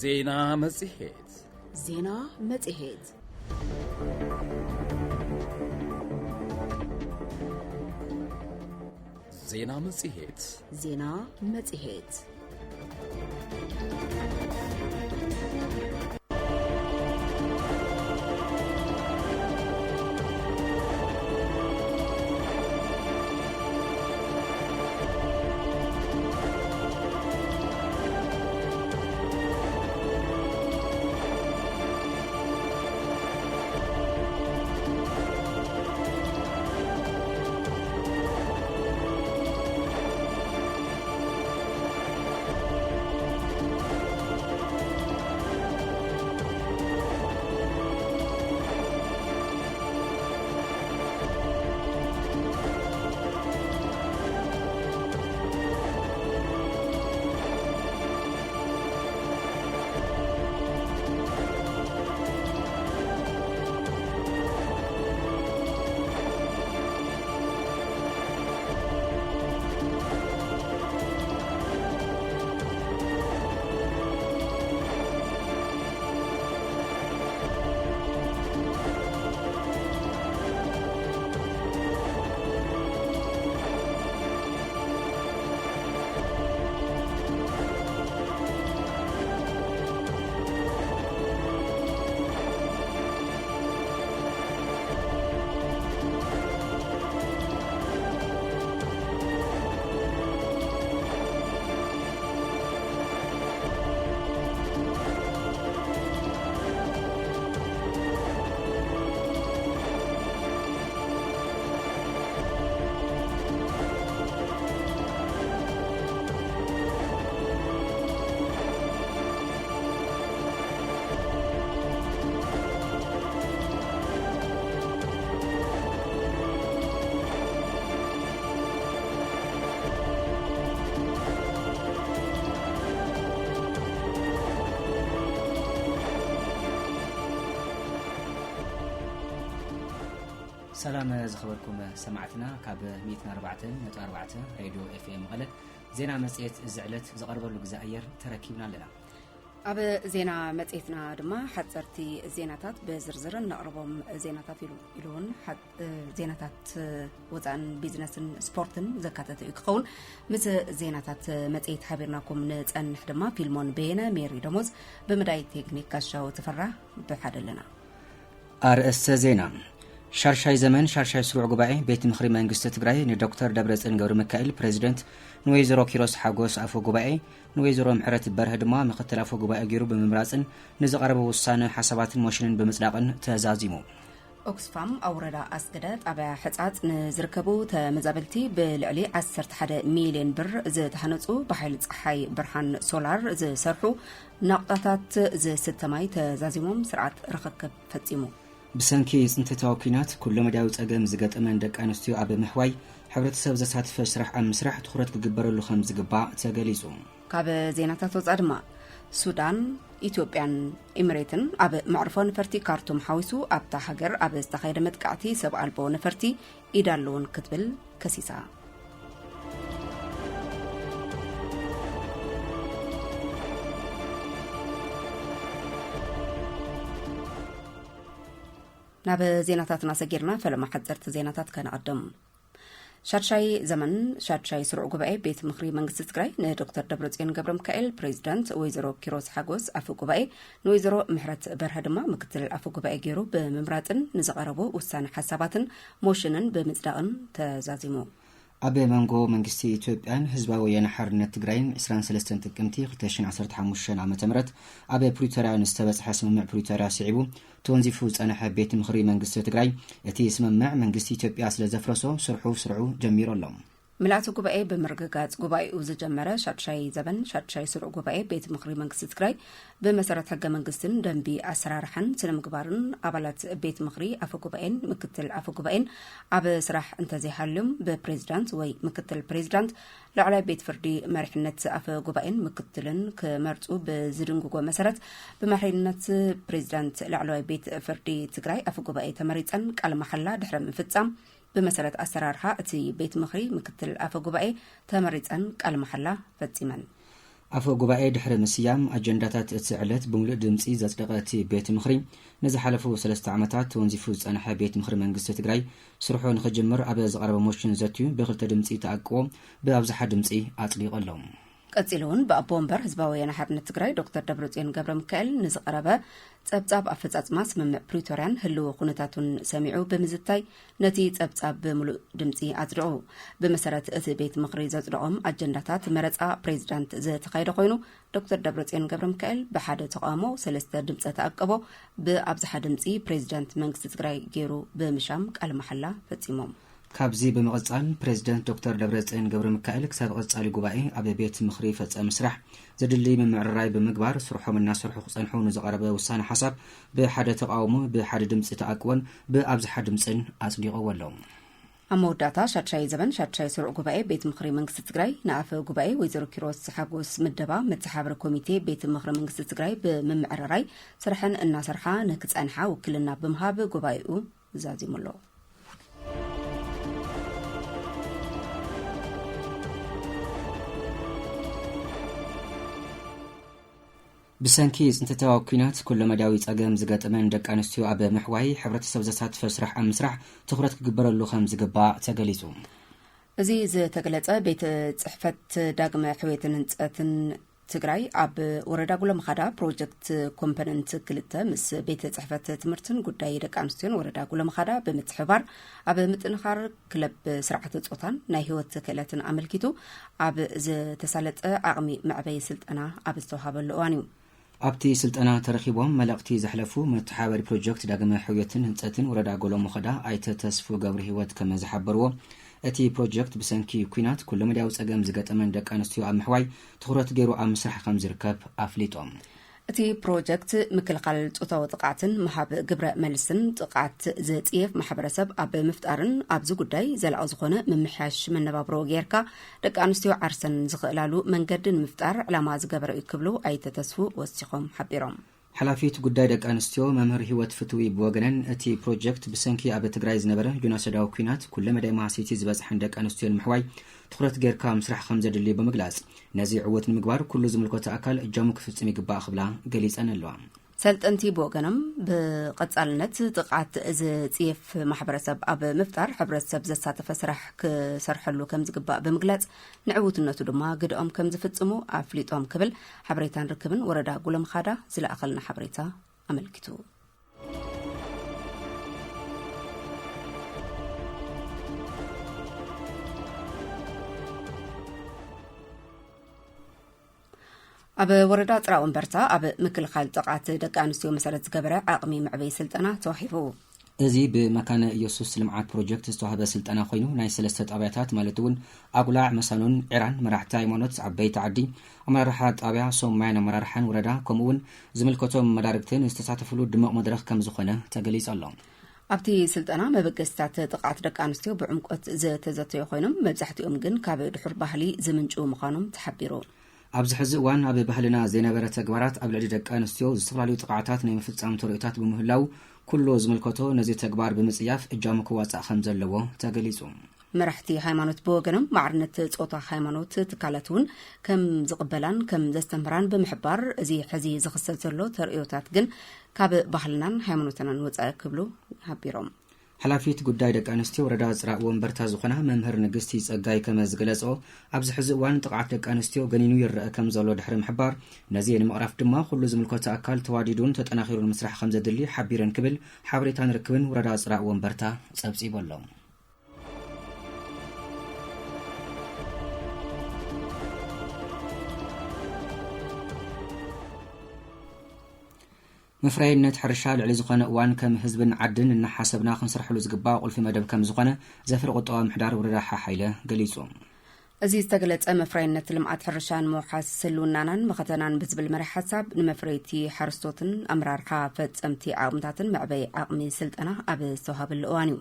ዜና መጽሔት። ዜና መጽሔት። ዜና መጽሔት። ዜና መጽሔት። ሰላም ዝኸበርኩም ሰማዕትና፣ ካብ ሚእትን ኣርባዕተን ነጥቢ ኣርባዕተ ሬድዮ ኤፍኤም መቐለ ዜና መጽሔት እዚ ዕለት ዝቐርበሉ ግዜ ኣየር ተረኪብና ኣለና። ኣብ ዜና መጽሔትና ድማ ሓጸርቲ ዜናታት ብዝርዝር እነቕርቦም ዜናታት ኢሉ ኢሉ እውን ሓ- ዜናታት ወጻእን ቢዝነስን ስፖርትን ዘካተተ እዩ ክኸውን። ምስ ዜናታት መጽሔት ሓቢርናኩም ንጸንሕ ድማ ፊልሞን በየነ፣ ሜሪ ደሞዝ፣ ብምዳይ ቴክኒክ ጋሻው ተፈራ ብሓደ ኣለና። ኣርእስተ ዜና። ሻርሻይ ዘመን ሻርሻይ ስሩዕ ጉባኤ ቤት ምኽሪ መንግስቲ ትግራይ ንዶክተር ደብረጽዮን ገብረ ሚካኤል ፕሬዚደንት፣ ንወይዘሮ ኪሮስ ሓጎስ ኣፈ ጉባኤ፣ ንወይዘሮ ምሕረት በርሀ ድማ ምክትል ኣፈ ጉባኤ ገይሩ ብምምራጽን ንዝቐረበ ውሳነ ሓሳባትን ሞሽንን ብምጽዳቕን ተዛዚሙ። ኦክስፋም ኣብ ወረዳ ኣስገደ ጣብያ ሕጻጽ ንዝርከቡ ተመዛበልቲ ብልዕሊ ዓሰርተ ሓደ ሚልዮን ብር ዝተሃነጹ ብሓይሊ ጸሓይ ብርሃን ሶላር ዝሰርሑ ናቑጣታት ዝስተ ማይ ተዛዚሞም ስርዓት ርኽክብ ፈጺሙ። ብሰንኪ ጽንተታዊ ኲናት ኩለመዳያዊ ጸገም ዝገጠመን ደቂ ኣንስትዮ ኣብ ምሕዋይ ሕብረተሰብ ዘሳትፈ ስራሕ ኣብ ምስራሕ ትኹረት ክግበረሉ ከም ዝግባእ ተገሊጹ። ካብ ዜናታት ወጻኢ ድማ ሱዳን፣ ኢትዮጵያን ኤምሬትን ኣብ መዕርፎ ነፈርቲ ካርቱም ሓዊሱ ኣብታ ሃገር ኣብ ዝተኻየደ መጥቃዕቲ ሰብ ኣልቦ ነፈርቲ ኢድ ኣለውን ክትብል ከሲሳ። ናብ ዜናታትና ሰጊርና፣ ፈለማ ሓጸርቲ ዜናታት ከነቐድም። ሻድሻይ ዘመን ሻድሻይ ስሩዕ ጉባኤ ቤት ምኽሪ መንግስቲ ትግራይ ንዶክተር ደብረጽዮን ገብረ ሚካኤል ፕሬዚዳንት፣ ወይዘሮ ኪሮስ ሓጎስ ኣፈ ጉባኤ፣ ንወይዘሮ ምሕረት በርሀ ድማ ምክትል ኣፈ ጉባኤ ገይሩ ብምምራጽን ንዝቐረቡ ውሳነ ሓሳባትን ሞሽንን ብምጽዳቕን ተዛዚሙ። ኣብ መንጎ መንግስቲ ኢትዮጵያን ህዝባዊ ወያነ ሓርነት ትግራይን ዕስራን ሰለስተን ጥቅምቲ ክልተ ሽሕን ዓሰርተ ሓሙሽተን ዓመተ ምህረት ኣብ ፕሪቶርያ ንዝተበጽሐ ስምምዕ ፕሪቶርያ ስዒቡ ተወንዚፉ ዝጸንሐ ቤት ምኽሪ መንግስቲ ትግራይ፣ እቲ ስምምዕ መንግስቲ ኢትዮጵያ ስለ ዘፍረሶ ስርሑ ስርዑ ጀሚሩ ኣሎ። ምልኣተ ጉባኤ ብምርግጋጽ ጉባኤኡ ዝጀመረ ሻድሻይ ዘበን ሻድሻይ ስሩዕ ጉባኤ ቤት ምኽሪ መንግስቲ ትግራይ ብመሰረት ሕገ መንግስትን ደንቢ ኣሰራርሓን ስነ ምግባርን ኣባላት ቤት ምኽሪ ኣፈ ጉባኤን ምክትል ኣፈ ጉባኤን ኣብ ስራሕ እንተዘይሃልዮም ብፕሬዚዳንት ወይ ምክትል ፕሬዚዳንት ላዕለዋይ ቤት ፍርዲ መሪሕነት ኣፈ ጉባኤን ምክትልን ክመርጹ ብዝድንግጎ መሰረት ብመሪሕነት ፕሬዚዳንት ላዕለዋይ ቤት ፍርዲ ትግራይ ኣፈ ጉባኤ ተመሪጸን ቃለ መሓላ ድሕሪ ምፍጻም ብመሰረት ኣሰራርሓ እቲ ቤት ምኽሪ ምክትል ኣፈ ጉባኤ ተመሪጸን ቃለ መሓላ ፈጺመን። ኣፈ ጉባኤ ድሕሪ ምስያም ኣጀንዳታት እቲ ዕለት ብምሉእ ድምፂ ዘፅደቐ እቲ ቤት ምኽሪ፣ ንዝሓለፉ ሰለስተ ዓመታት ተወንዚፉ ዝፀንሐ ቤት ምኽሪ መንግስቲ ትግራይ ስርሑ ንኽጅምር ኣብ ዝቐረበ ሞሽን ዘትዩ ብክልተ ድምፂ ተኣቅቦ ብኣብዝሓ ድምፂ ኣፅዲቑ ኣሎ። ቀፂሉ እውን ብኣቦ ወንበር ህዝባዊ ወያነ ሓርነት ትግራይ ዶክተር ደብረፅዮን ገብረ ሚካኤል ንዝቐረበ ፀብፃብ ኣፈፃፅማ ስምምዕ ፕሪቶርያን ህልው ኩነታቱን ሰሚዑ ብምዝታይ ነቲ ጸብጻብ ብምሉእ ድምጺ ኣጽድቑ። ብመሰረት እቲ ቤት ምኽሪ ዘጽደቖም ኣጀንዳታት መረጻ ፕሬዚዳንት ዝተኻየደ ኮይኑ፣ ዶክተር ደብረጽዮን ገብረ ሚካኤል ብሓደ ተቓውሞ ሰለስተ ድምጸ ተኣቀቦ ብኣብዝሓ ድምጺ ፕሬዚዳንት መንግስቲ ትግራይ ገይሩ ብምሻም ቃለ መሓላ ፈጺሞም። ካብዚ ብምቕጻል ፕሬዚደንት ዶክተር ደብረጽዮን ገብረ ሚካኤል ክሳብ ቐጻሊ ጉባኤ ኣብ ቤት ምኽሪ ፈጸሚ ስራሕ ዘድሊ ምምዕርራይ ብምግባር ስርሖም እናሰርሑ ክጸንሑ ንዝቐረበ ውሳነ ሓሳብ ብሓደ ተቓውሞ ብሓደ ድምጺ ተኣቅቦን ብኣብዝሓ ድምጽን ኣጽዲቕዎ ኣሎ። ኣብ መወዳእታ ሻድሻይ ዘበን ሻድሻይ ስሩዕ ጉባኤ ቤት ምኽሪ መንግስቲ ትግራይ ንኣፈ ጉባኤ ወይዘሮ ኪሮስ ሓጎስ ምደባ መተሓብሪ ኮሚቴ ቤት ምኽሪ መንግስቲ ትግራይ ብምምዕርራይ ስርሐን እናሰርሓ ንክጸንሓ ውክልና ብምሃብ ጉባኤኡ ዛዚሙ ኣሎ። ብሰንኪ ጽንተታዊ ኲናት ኩለመዳያዊ ጸገም ዝገጠመን ደቂ ኣንስትዮ ኣብ ምሕዋይ ሕብረተሰብ ዘሳተፈ ስራሕ ኣብ ምስራሕ ትኹረት ክግበረሉ ከም ዝግባእ ተገሊጹ። እዚ ዝተገለጸ ቤት ጽሕፈት ዳግመ ሕውየትን ህንጸትን ትግራይ ኣብ ወረዳ ጉለምኻዳ ፕሮጀክት ኮምፖነንት ክልተ ምስ ቤት ጽሕፈት ትምህርትን ጉዳይ ደቂ ኣንስትዮን ወረዳ ጉለምኻዳ ብምትሕብባር ኣብ ምጥንኻር ክለብ ስርዓተ ጾታን ናይ ህይወት ክእለትን ኣመልኪቱ ኣብ ዝተሳለጠ ዓቕሚ መዕበይ ስልጠና ኣብ ዝተዋሃበሉ እዋን እዩ። ኣብቲ ስልጠና ተረኺቦም መልእኽቲ ዘሕለፉ መተሓባሪ ፕሮጀክት ዳግመ ሕውየትን ህንጸትን ወረዳ ጎለምኻዳ ኣይተ ተስፉ ገብረ ህይወት ከም ዝሓበርዎ፣ እቲ ፕሮጀክት ብሰንኪ ኲናት ኩለመዳያዊ ጸገም ዝገጠመን ደቂ ኣንስትዮ ኣብ ምሕዋይ ትኹረት ገይሩ ኣብ ምስራሕ ከም ዝርከብ ኣፍሊጦም። እቲ ፕሮጀክት ምክልኻል ጾታዊ ጥቕዓትን ምሃብ ግብረ መልስን ጥቕዓት ዝጽየፍ ማሕበረሰብ ኣብ ምፍጣርን ኣብዚ ጉዳይ ዘላቒ ዝኾነ ምምሕያሽ መነባብሮ ጌርካ ደቂ ኣንስትዮ ዓርሰን ዝኽእላሉ መንገዲ ንምፍጣር ዕላማ ዝገበረ እዩ ክብሉ ኣይተ ተስፉ ወሲኾም ሓቢሮም። ሓላፊት ጉዳይ ደቂ ኣንስትዮ መምህር ህይወት ፍትዊ ብወገነን፣ እቲ ፕሮጀክት ብሰንኪ ኣብ ትግራይ ዝነበረ ጆኖሶዳዊ ኲናት ኩለመዳይ መሃሲቲ ዝበፅሐን ደቂ ኣንስትዮ ንምሕዋይ ትኹረት ጌርካ ምስራሕ ከም ዘድሊ ብምግላፅ፣ ነዚ ዕውት ንምግባር ኩሉ ዝምልከቶ ኣካል እጃሙ ክፍፅም ይግባእ ክብላ ገሊፀን ኣለዋ። ሰልጠንቲ ብወገኖም ብቐጻልነት ጥቕዓት ዝጽየፍ ማሕበረሰብ ኣብ ምፍጣር ሕብረተሰብ ዘሳተፈ ስራሕ ክሰርሐሉ ከም ዝግባእ ብምግላጽ፣ ንዕውትነቱ ድማ ግደኦም ከም ዝፍጽሙ ኣፍሊጦም ክብል ሓበሬታን ርክብን ወረዳ ጉለምኻዳ ዝለኣኸልና ሓበሬታ ኣመልኪቱ። ኣብ ወረዳ ጽራእ ወንበርታ ኣብ ምክልኻል ጥቕዓት ደቂ ኣንስትዮ መሰረት ዝገበረ ዓቕሚ መዕበይ ስልጠና ተዋሂቡ። እዚ ብመካነ ኢየሱስ ልምዓት ፕሮጀክት ዝተዋህበ ስልጠና ኮይኑ፣ ናይ ሰለስተ ጣብያታት ማለት እውን ኣጉላዕ፣ መሳኑን ዒራን መራሕቲ ሃይማኖት፣ ዓበይቲ ዓዲ፣ ኣመራርሓ ጣብያ፣ ሶማያን ኣመራርሓን ወረዳ ከምኡ እውን ዝምልከቶም መዳርግትን ዝተሳተፍሉ ድሙቕ መድረኽ ከም ዝኾነ ተገሊጹ ኣሎ። ኣብቲ ስልጠና መበገስታት ጥቕዓት ደቂ ኣንስትዮ ብዕምቆት ዝተዘተዩ ኮይኖም፣ መብዛሕትኦም ግን ካብ ድሑር ባህሊ ዝምንጭው ምዃኖም ተሓቢሩ። ኣብዚ ሕዚ እዋን ኣብ ባህልና ዘይነበረ ተግባራት ኣብ ልዕሊ ደቂ ኣንስትዮ ዝተፈላለዩ ጥቕዓታት ናይ ምፍጻም ተርእዮታት ብምህላው፣ ኩሉ ዝምልከቶ ነዚ ተግባር ብምጽያፍ እጃሙ ክዋጻእ ከም ዘለዎ ተገሊጹ። መራሕቲ ሃይማኖት ብወገኖም፣ ማዕርነት ጾታ ሃይማኖት ትካላት እውን ከም ዝቕበላን ከም ዘስተምህራን ብምሕባር፣ እዚ ሕዚ ዝኽሰት ዘሎ ተርእዮታት ግን ካብ ባህልናን ሃይማኖትናን ወጻኢ ክብሉ ሓቢሮም። ሓላፊት ጉዳይ ደቂ ኣንስትዮ ወረዳ ጽራእ ወንበርታ ዝኾና መምህር ንግስቲ ጸጋይ ከም ዝገለጸኦ፣ ኣብዚ ሕዚ እዋን ጥቕዓት ደቂ ኣንስትዮ ገኒኑ ይረአ ከም ዘሎ ድሕሪ ምሕባር፣ ነዚ ንምቕራፍ ድማ ኩሉ ዝምልከቶ ኣካል ተዋዲዱን ተጠናኺሩን ምስራሕ ከም ዘድሊ ሓቢረን ክብል ሓበሬታን ርክብን ወረዳ ጽራእ ወንበርታ ጸብጺቡ ኣሎ። መፍረያይነት ሕርሻ ልዕሊ ዝኾነ እዋን ከም ህዝብን ዓድን እናሓሰብና ክንሰርሐሉ ዝግባእ ቁልፊ መደብ ከም ዝኾነ ዘፈር ቁጠባ ምሕዳር ወረዳ ሓሓይለ ገሊጹ። እዚ ዝተገለጸ መፍረያይነት ልምዓት ሕርሻ ንምውሓስ ህልውናናን መኸተናን ብዝብል መሪሕ ሓሳብ ንመፍረይቲ ሓረስቶትን ኣመራርሓ ፈጸምቲ ዓቕምታትን መዕበይ ዓቕሚ ስልጠና ኣብ ዝተዋሃበሉ እዋን እዩ።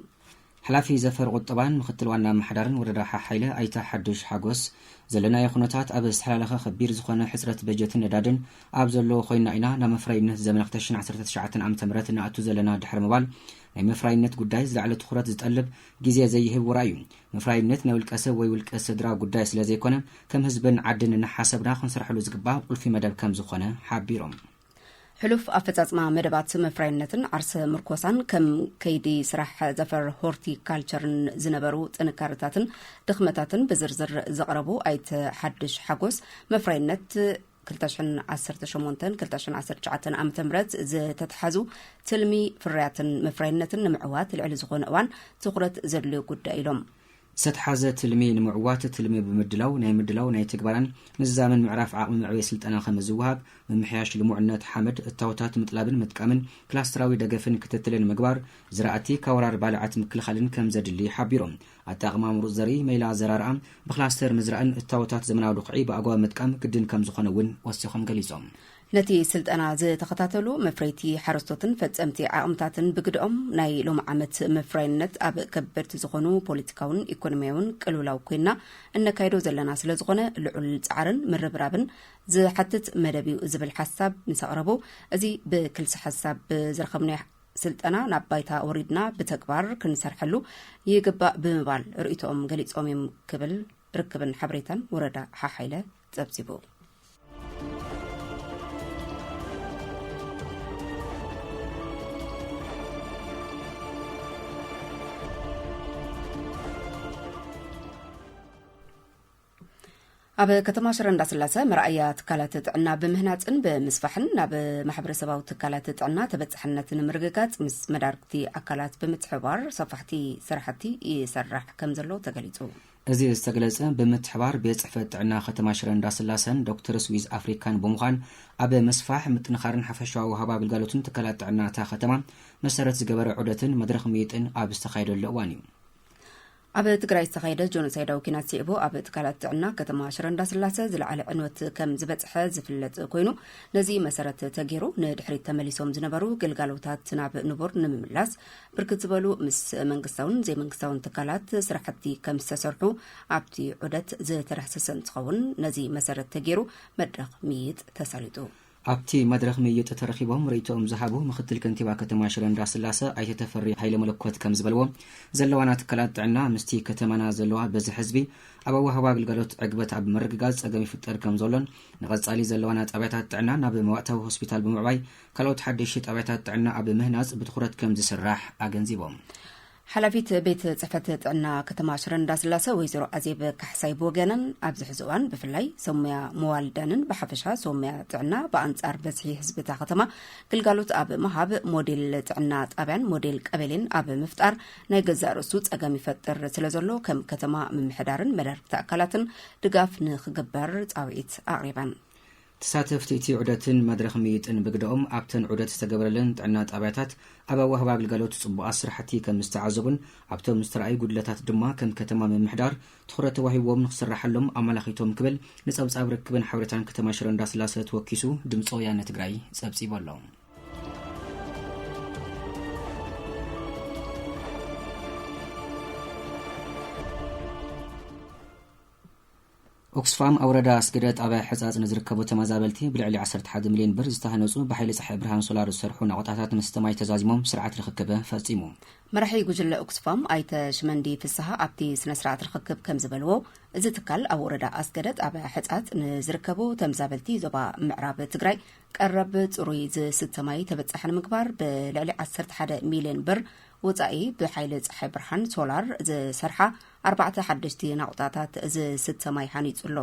ሓላፊ ዘፈር ቁጠባን ምክትል ዋና ኣመሓዳርን ወረዳ ሓሓይለ ኣይተ ሓዱሽ ሓጎስ፣ ዘለናዮ ኩነታት ኣብ ዝተሓላለኸ ከቢድ ዝኾነ ሕፅረት በጀትን ነዳድን ኣብ ዘለዎ ኮይና ኢና ናብ መፍረይነት ዘመን ክልተ ሽሕን ዓሰርተ ትሽዓተን ዓመተ ምህረት ንኣቱ ዘለና ድሕሪ ምባል፣ ናይ መፍረይነት ጉዳይ ዝለዓለ ትኹረት ዝጠልብ ግዜ ዘይህብ ውራይ እዩ። መፍረይነት ናይ ውልቀ ሰብ ወይ ውልቀ ስድራ ጉዳይ ስለ ዘይኮነ፣ ከም ህዝብን ዓድን እናሓሰብና ክንሰርሐሉ ዝግባእ ቁልፊ መደብ ከም ዝኾነ ሓቢሮም። ሕሉፍ ኣፈጻጽማ መደባት መፍረይነትን ዓርሰ ምርኮሳን ከም ከይዲ ስራሕ ዘፈር ሆርቲካልቸርን ዝነበሩ ጥንካረታትን ድኽመታትን ብዝርዝር ዘቕረቡ ኣይተ ሓድሽ ሓጎስ፣ መፍረይነት ክልተ ሽሕን ዓሰርተ ሸሞንተን ክልተ ሽሕን ዓሰርተ ትሽዓተን ዓመተ ምህረት ዝተትሓዙ ትልሚ ፍርያትን መፍረይነትን ንምዕዋት ልዕሊ ዝኾነ እዋን ትኹረት ዘድልዮ ጉዳይ ኢሎም። ዝተትሓዘ ትልሚ ንምዕዋት ትልሚ ብምድላው፣ ናይ ምድላው ናይ ትግበራን ምዝዛምን ምዕራፍ ዓቕሚ መዕበይ ስልጠና ከም ዝወሃብ፣ ምምሕያሽ ልሙዕነት ሓመድ እታወታት ምጥላብን ምጥቃምን ክላስተራዊ ደገፍን ክትትልን ምግባር፣ ዝራእቲ ካብ ወራር ባልዓት ምክልኻልን ከም ዘድሊ ሓቢሮም። ኣጠቓቕማ ምሩፅ ዘርኢ፣ ሜላ ኣዘራርኣ፣ ብክላስተር ምዝራእን እታወታት ዘመናዊ ድኹዒ ብኣግባብ ምጥቃም ግድን ከም ዝኾነ እውን ወሲኾም ገሊጾም። ነቲ ስልጠና ዝተኸታተሉ መፍረይቲ ሓረስቶትን ፈጸምቲ ዓቕምታትን ብግድኦም፣ ናይ ሎሚ ዓመት መፍረይነት ኣብ ከበድቲ ዝኾኑ ፖለቲካውን ኢኮኖሚያውን ቅልውላው ኮይና እነካይዶ ዘለና ስለ ዝኾነ፣ ልዑል ጻዕርን ምርብራብን ዝሓትት መደብ እዩ ዝብል ሓሳብ ምስ ኣቕረቡ፣ እዚ ብክልሲ ሓሳብ ዝረኸብናዮ ስልጠና ናብ ባይታ ወሪድና ብተግባር ክንሰርሐሉ ይግባእ ብምባል ርእይቶኦም ገሊጾም እዮም ክብል ርክብን ሓበሬታን ወረዳ ሓሓይለ ጸብጺቡ። ኣብ ከተማ ሽረ እንዳስላሰ መርኣያ ትካላት ጥዕና ብምህናፅን ብምስፋሕን ናብ ማሕበረሰባዊ ትካላት ጥዕና ተበፃሕነት ንምርግጋፅ ምስ መዳርግቲ ኣካላት ብምትሕብባር ሰፋሕቲ ስራሕቲ ይሰራሕ ከም ዘሎ ተገሊፁ። እዚ ዝተገለጸ ብምትሕባር ቤት ጽሕፈት ጥዕና ከተማ ሽረ እንዳስላሰን ዶክተርስ ዊዝ ኣፍሪካን ብምዃን ኣብ ምስፋሕ ምጥንኻርን ሓፈሻዊ ወሃብ ኣገልጋሎትን ትካላት ጥዕና እታ ከተማ መሰረት ዝገበረ ዑደትን መድረኽ ምይጥን ኣብ ዝተኻየደሉ እዋን እዩ። ኣብ ትግራይ ዝተኻየደ ጆኖሳይዳዊ ኲናት ስዒቡ ኣብ ትካላት ጥዕና ከተማ ሽረ እንዳስላሰ ዝለዓለ ዕንወት ከም ዝበፅሐ ዝፍለጥ ኮይኑ፣ ነዚ መሰረት ተገይሩ ንድሕሪት ተመሊሶም ዝነበሩ ግልጋሎታት ናብ ንቡር ንምምላስ ብርክት ዝበሉ ምስ መንግስታውን ዘይመንግስታውን ትካላት ስራሕቲ ከም ዝተሰርሑ ኣብቲ ዑደት ዝተዳህሰሰ እንትኸውን፣ ነዚ መሰረት ተገይሩ መድረኽ ምይይጥ ተሳሊጡ። ኣብቲ መድረኽ ምይይጥ ተረኺቦም ርእይቶኦም ዝሃቡ ምክትል ከንቲባ ከተማ ሽረ እንዳስላሰ ኣይተ ተፈሪ ሃይለ መለኮት ከም ዝበልዎ፣ ዘለዋና ትካላት ጥዕና ምስቲ ከተማና ዘለዋ በዝሒ ህዝቢ ኣብ ኣወሃህባ ኣገልግሎት ዕግበት ኣብ ምርግጋጽ ጸገም ይፍጠር ከም ዘሎን፣ ንቐጻሊ ዘለዋና ጣብያታት ጥዕና ናብ መባእታዊ ሆስፒታል ብምዕባይ ካልኦት ሓደሽቲ ጣብያታት ጥዕና ኣብ ምህናጽ ብትኹረት ከም ዝስራሕ ኣገንዚቦም። ሓላፊት ቤት ጽሕፈት ጥዕና ከተማ ሽረ እንዳስላሰ ወይዘሮ ኣዜብ ካሕሳይ ብወገነን፣ ኣብዚ ሕዚ እዋን ብፍላይ ሰሙያ መዋልዳንን ብሓፈሻ ሰሙያ ጥዕና ብኣንጻር በዝሒ ህዝቢ እታ ከተማ ግልጋሎት ኣብ ምሃብ ሞዴል ጥዕና ጣብያን ሞዴል ቀበሌን ኣብ ምፍጣር ናይ ገዛእ ርእሱ ጸገም ይፈጥር ስለ ዘሎ፣ ከም ከተማ ምምሕዳርን መዳርግቲ ኣካላትን ድጋፍ ንክግበር ጻውዒት ኣቕሪበን። ተሳተፍቲ እቲ ዑደትን መድረኽ ምይይጥን ብግደኦም፣ ኣብተን ዑደት ዝተገበረለን ጥዕና ጣብያታት ኣብ ኣወሃህባ ኣገልግሎት ጽቡቓት ስራሕቲ ከም ዝተዓዘቡን፣ ኣብቶም ዝተረኣዩ ጉድለታት ድማ ከም ከተማ ምምሕዳር ትኹረት ተዋሂብዎም ንክስራሓሎም ኣመላኺቶም ክብል ንጸብጻብ ርክብን ሓበሬታን ከተማ ሽረ እንዳስላሰ ተወኪሱ ድምፂ ወያነ ትግራይ ጸብጺቡ ኣሎ። ኦክስፋም ኣብ ወረዳ ኣስገደ ጣብያ ሕፃፅ ንዝርከቡ ተመዛበልቲ ብልዕሊ ዓሰርተ ሓደ ሚልዮን ብር ዝተሃነፁ ብሓይሊ ፀሓይ ብርሃን ሶላር ዝሰርሑ ናቑጣታት መስተ ማይ ተዛዚሞም ስርዓት ርኽክብ ፈፂሙ። መራሒ ጉጅለ ኦክስፋም ኣይተ ሽመንዲ ፍስሃ ኣብቲ ስነ ስርዓት ርኽክብ ከም ዝበልዎ፣ እዚ ትካል ኣብ ወረዳ ኣስገደ ጣብያ ሕፃፅ ንዝርከቡ ተመዛበልቲ ዞባ ምዕራብ ትግራይ ቀረብ ፅሩይ ዝስተ ማይ ተበፃሒ ንምግባር ብልዕሊ ዓሰርተ ሓደ ሚልዮን ብር ወፃኢ ብሓይሊ ፀሓይ ብርሃን ሶላር ዝሰርሓ ኣርባዕተ ሓደሽቲ ናቑጣታት ዝስተ ማይ ሃኒፁ ኣሎ።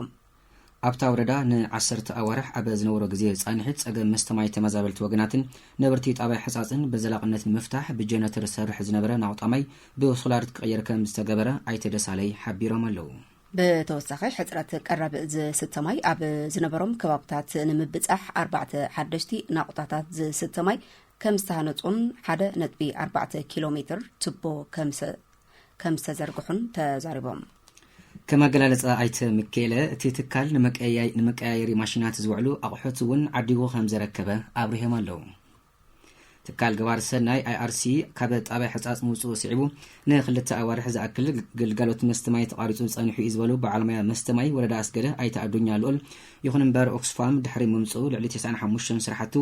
ኣብታ ወረዳ ንዓሰርተ ኣዋርሕ ኣብ ዝነበሮ ግዜ ፃንሒት ፀገም መስተ ማይ ተመዛበልቲ ወገናትን ነበርቲ ጣብያ ሕፃፅን ብዘላቕነት ንምፍታሕ ብጀነተር ዝሰርሕ ዝነበረ ናቑጣ ማይ ብሶላር ክቕየር ከም ዝተገበረ ኣይተ ደሳለይ ሓቢሮም ኣለዉ። ብተወሳኺ ሕፅረት ቀረብ ዝስተ ማይ ኣብ ዝነበሮም ከባብታት ንምብፃሕ ኣርባዕተ ሓደሽቲ ናቑጣታት ዝስተ ማይ ከም ዝተሃነፁን ሓደ ነጥቢ ኣርባዕተ ኪሎ ሜትር ቱቦ ከም ሰ-፣ ከም ዝተዘርግሑን ተዛሪቦም። ከም ኣገላልፃ ኣይተ ምኬለ፣ እቲ ትካል ንመቀያይ-፣ ንመቀያየሪ ማሽናት ዝውዕሉ ኣቑሑት እውን ዓዲጉ ከም ዘረከበ ኣብሪሆም ኣለዉ። ትካል ገባር ሰናይ I R C ካብ ጣብያ ሕፃፅ ምውፅኡ ስዒቡ ንክልተ ኣዋርሕ ዝኣክል ግልጋሎት መስተ ማይ ተቋሪፁ ፀኒሑ እዩ ዝበሉ በዓል ሞያ መስተ ማይ ወረዳ ኣስገደ ኣይተ ኣዱኛ ልኡል፣ ይኹን እምበር ኦክስፋም ድሕሪ ምምፅኡ ልዕሊ ተስዓን ሓሙሽተን ስራሕቱ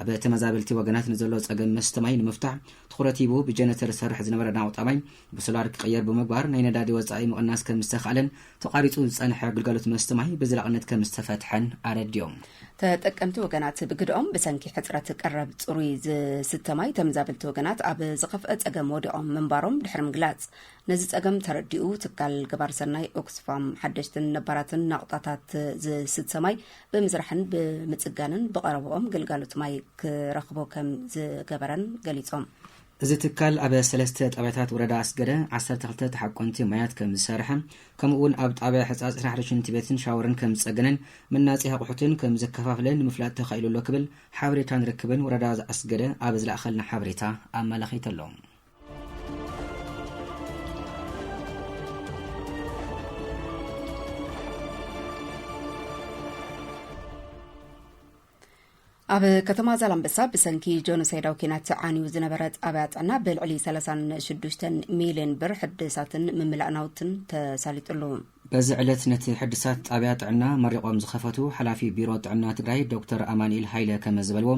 ኣብ ተመዛበልቲ ወገናት ንዘሎ ፀገም መስተ ማይ ንምፍታሕ ትኹረት ሂቡ ብጀነተር ዝሰርሕ ዝነበረ ናቑጣ ማይ ብሶላር ክቕየር ብምግባር ናይ ነዳዲ ወፃኢ ምቕናስ ከም ዝተኻኣለን ተቋሪፁ ዝፀንሐ ግልጋሎት መስተ ማይ ብዘላቕነት ከም ዝተፈትሐን ኣረዲኦም። ተጠቀምቲ ወገናት ብግድኦም ብሰንኪ ሕፅረት ቀረብ ፅሩይ ዝስተ ማይ ተመዛበልቲ ወገናት ኣብ ዝኸፍአ ፀገም ወዲቖም ምንባሮም ድሕሪ ምግላፅ፣ ነዚ ፀገም ተረዲኡ ትካል ገባር ሰናይ ኦክስፋም ሓደሽትን ነባራትን ናቑጣታት ዝስተ ማይ ብምስራሕን ብምፅጋንን ብቐረብኦም ግልጋሎት ማይ ክረኽቦ ከም ዝገበረን ገሊፆም። እዚ ትካል ኣብ ሰለስተ ጣብያታት ወረዳ ኣስገደ ዓሰርተ ክልተ ተሓቆንቲ ማያት ከም ዝሰርሐ፣ ከምኡ እውን ኣብ ጣብያ ሕፃፅ ስራሕ ሽንቲ ቤትን ሻወርን ከም ዝፀገነን መናፂ ኣቑሑትን ከም ዘከፋፍለን ንምፍላጥ ተኻኢሉ ኣሎ ክብል ሓበሬታን ርክብን ወረዳ ኣስገደ ኣብ ዝለኣኸልና ሓበሬታ ኣመላኺቱ ኣሎ። ኣብ ከተማ ዛላምበሳ ብሰንኪ ጆኖሳይዳዊ ኲናት ዓንዩ ዝነበረ ጣብያ ጥዕና ብልዕሊ ሰላሳን ሽዱሽተን ሚልዮን ብር ሕድሳትን ምምላእ ናውትን ተሳሊጡሉ። በዚ ዕለት ነቲ ሕድሳት ጣብያ ጥዕና መሪቖም ዝኸፈቱ ሓላፊ ቢሮ ጥዕና ትግራይ ዶክተር ኣማኑኤል ሃይለ ከመ ዝበልዎ፣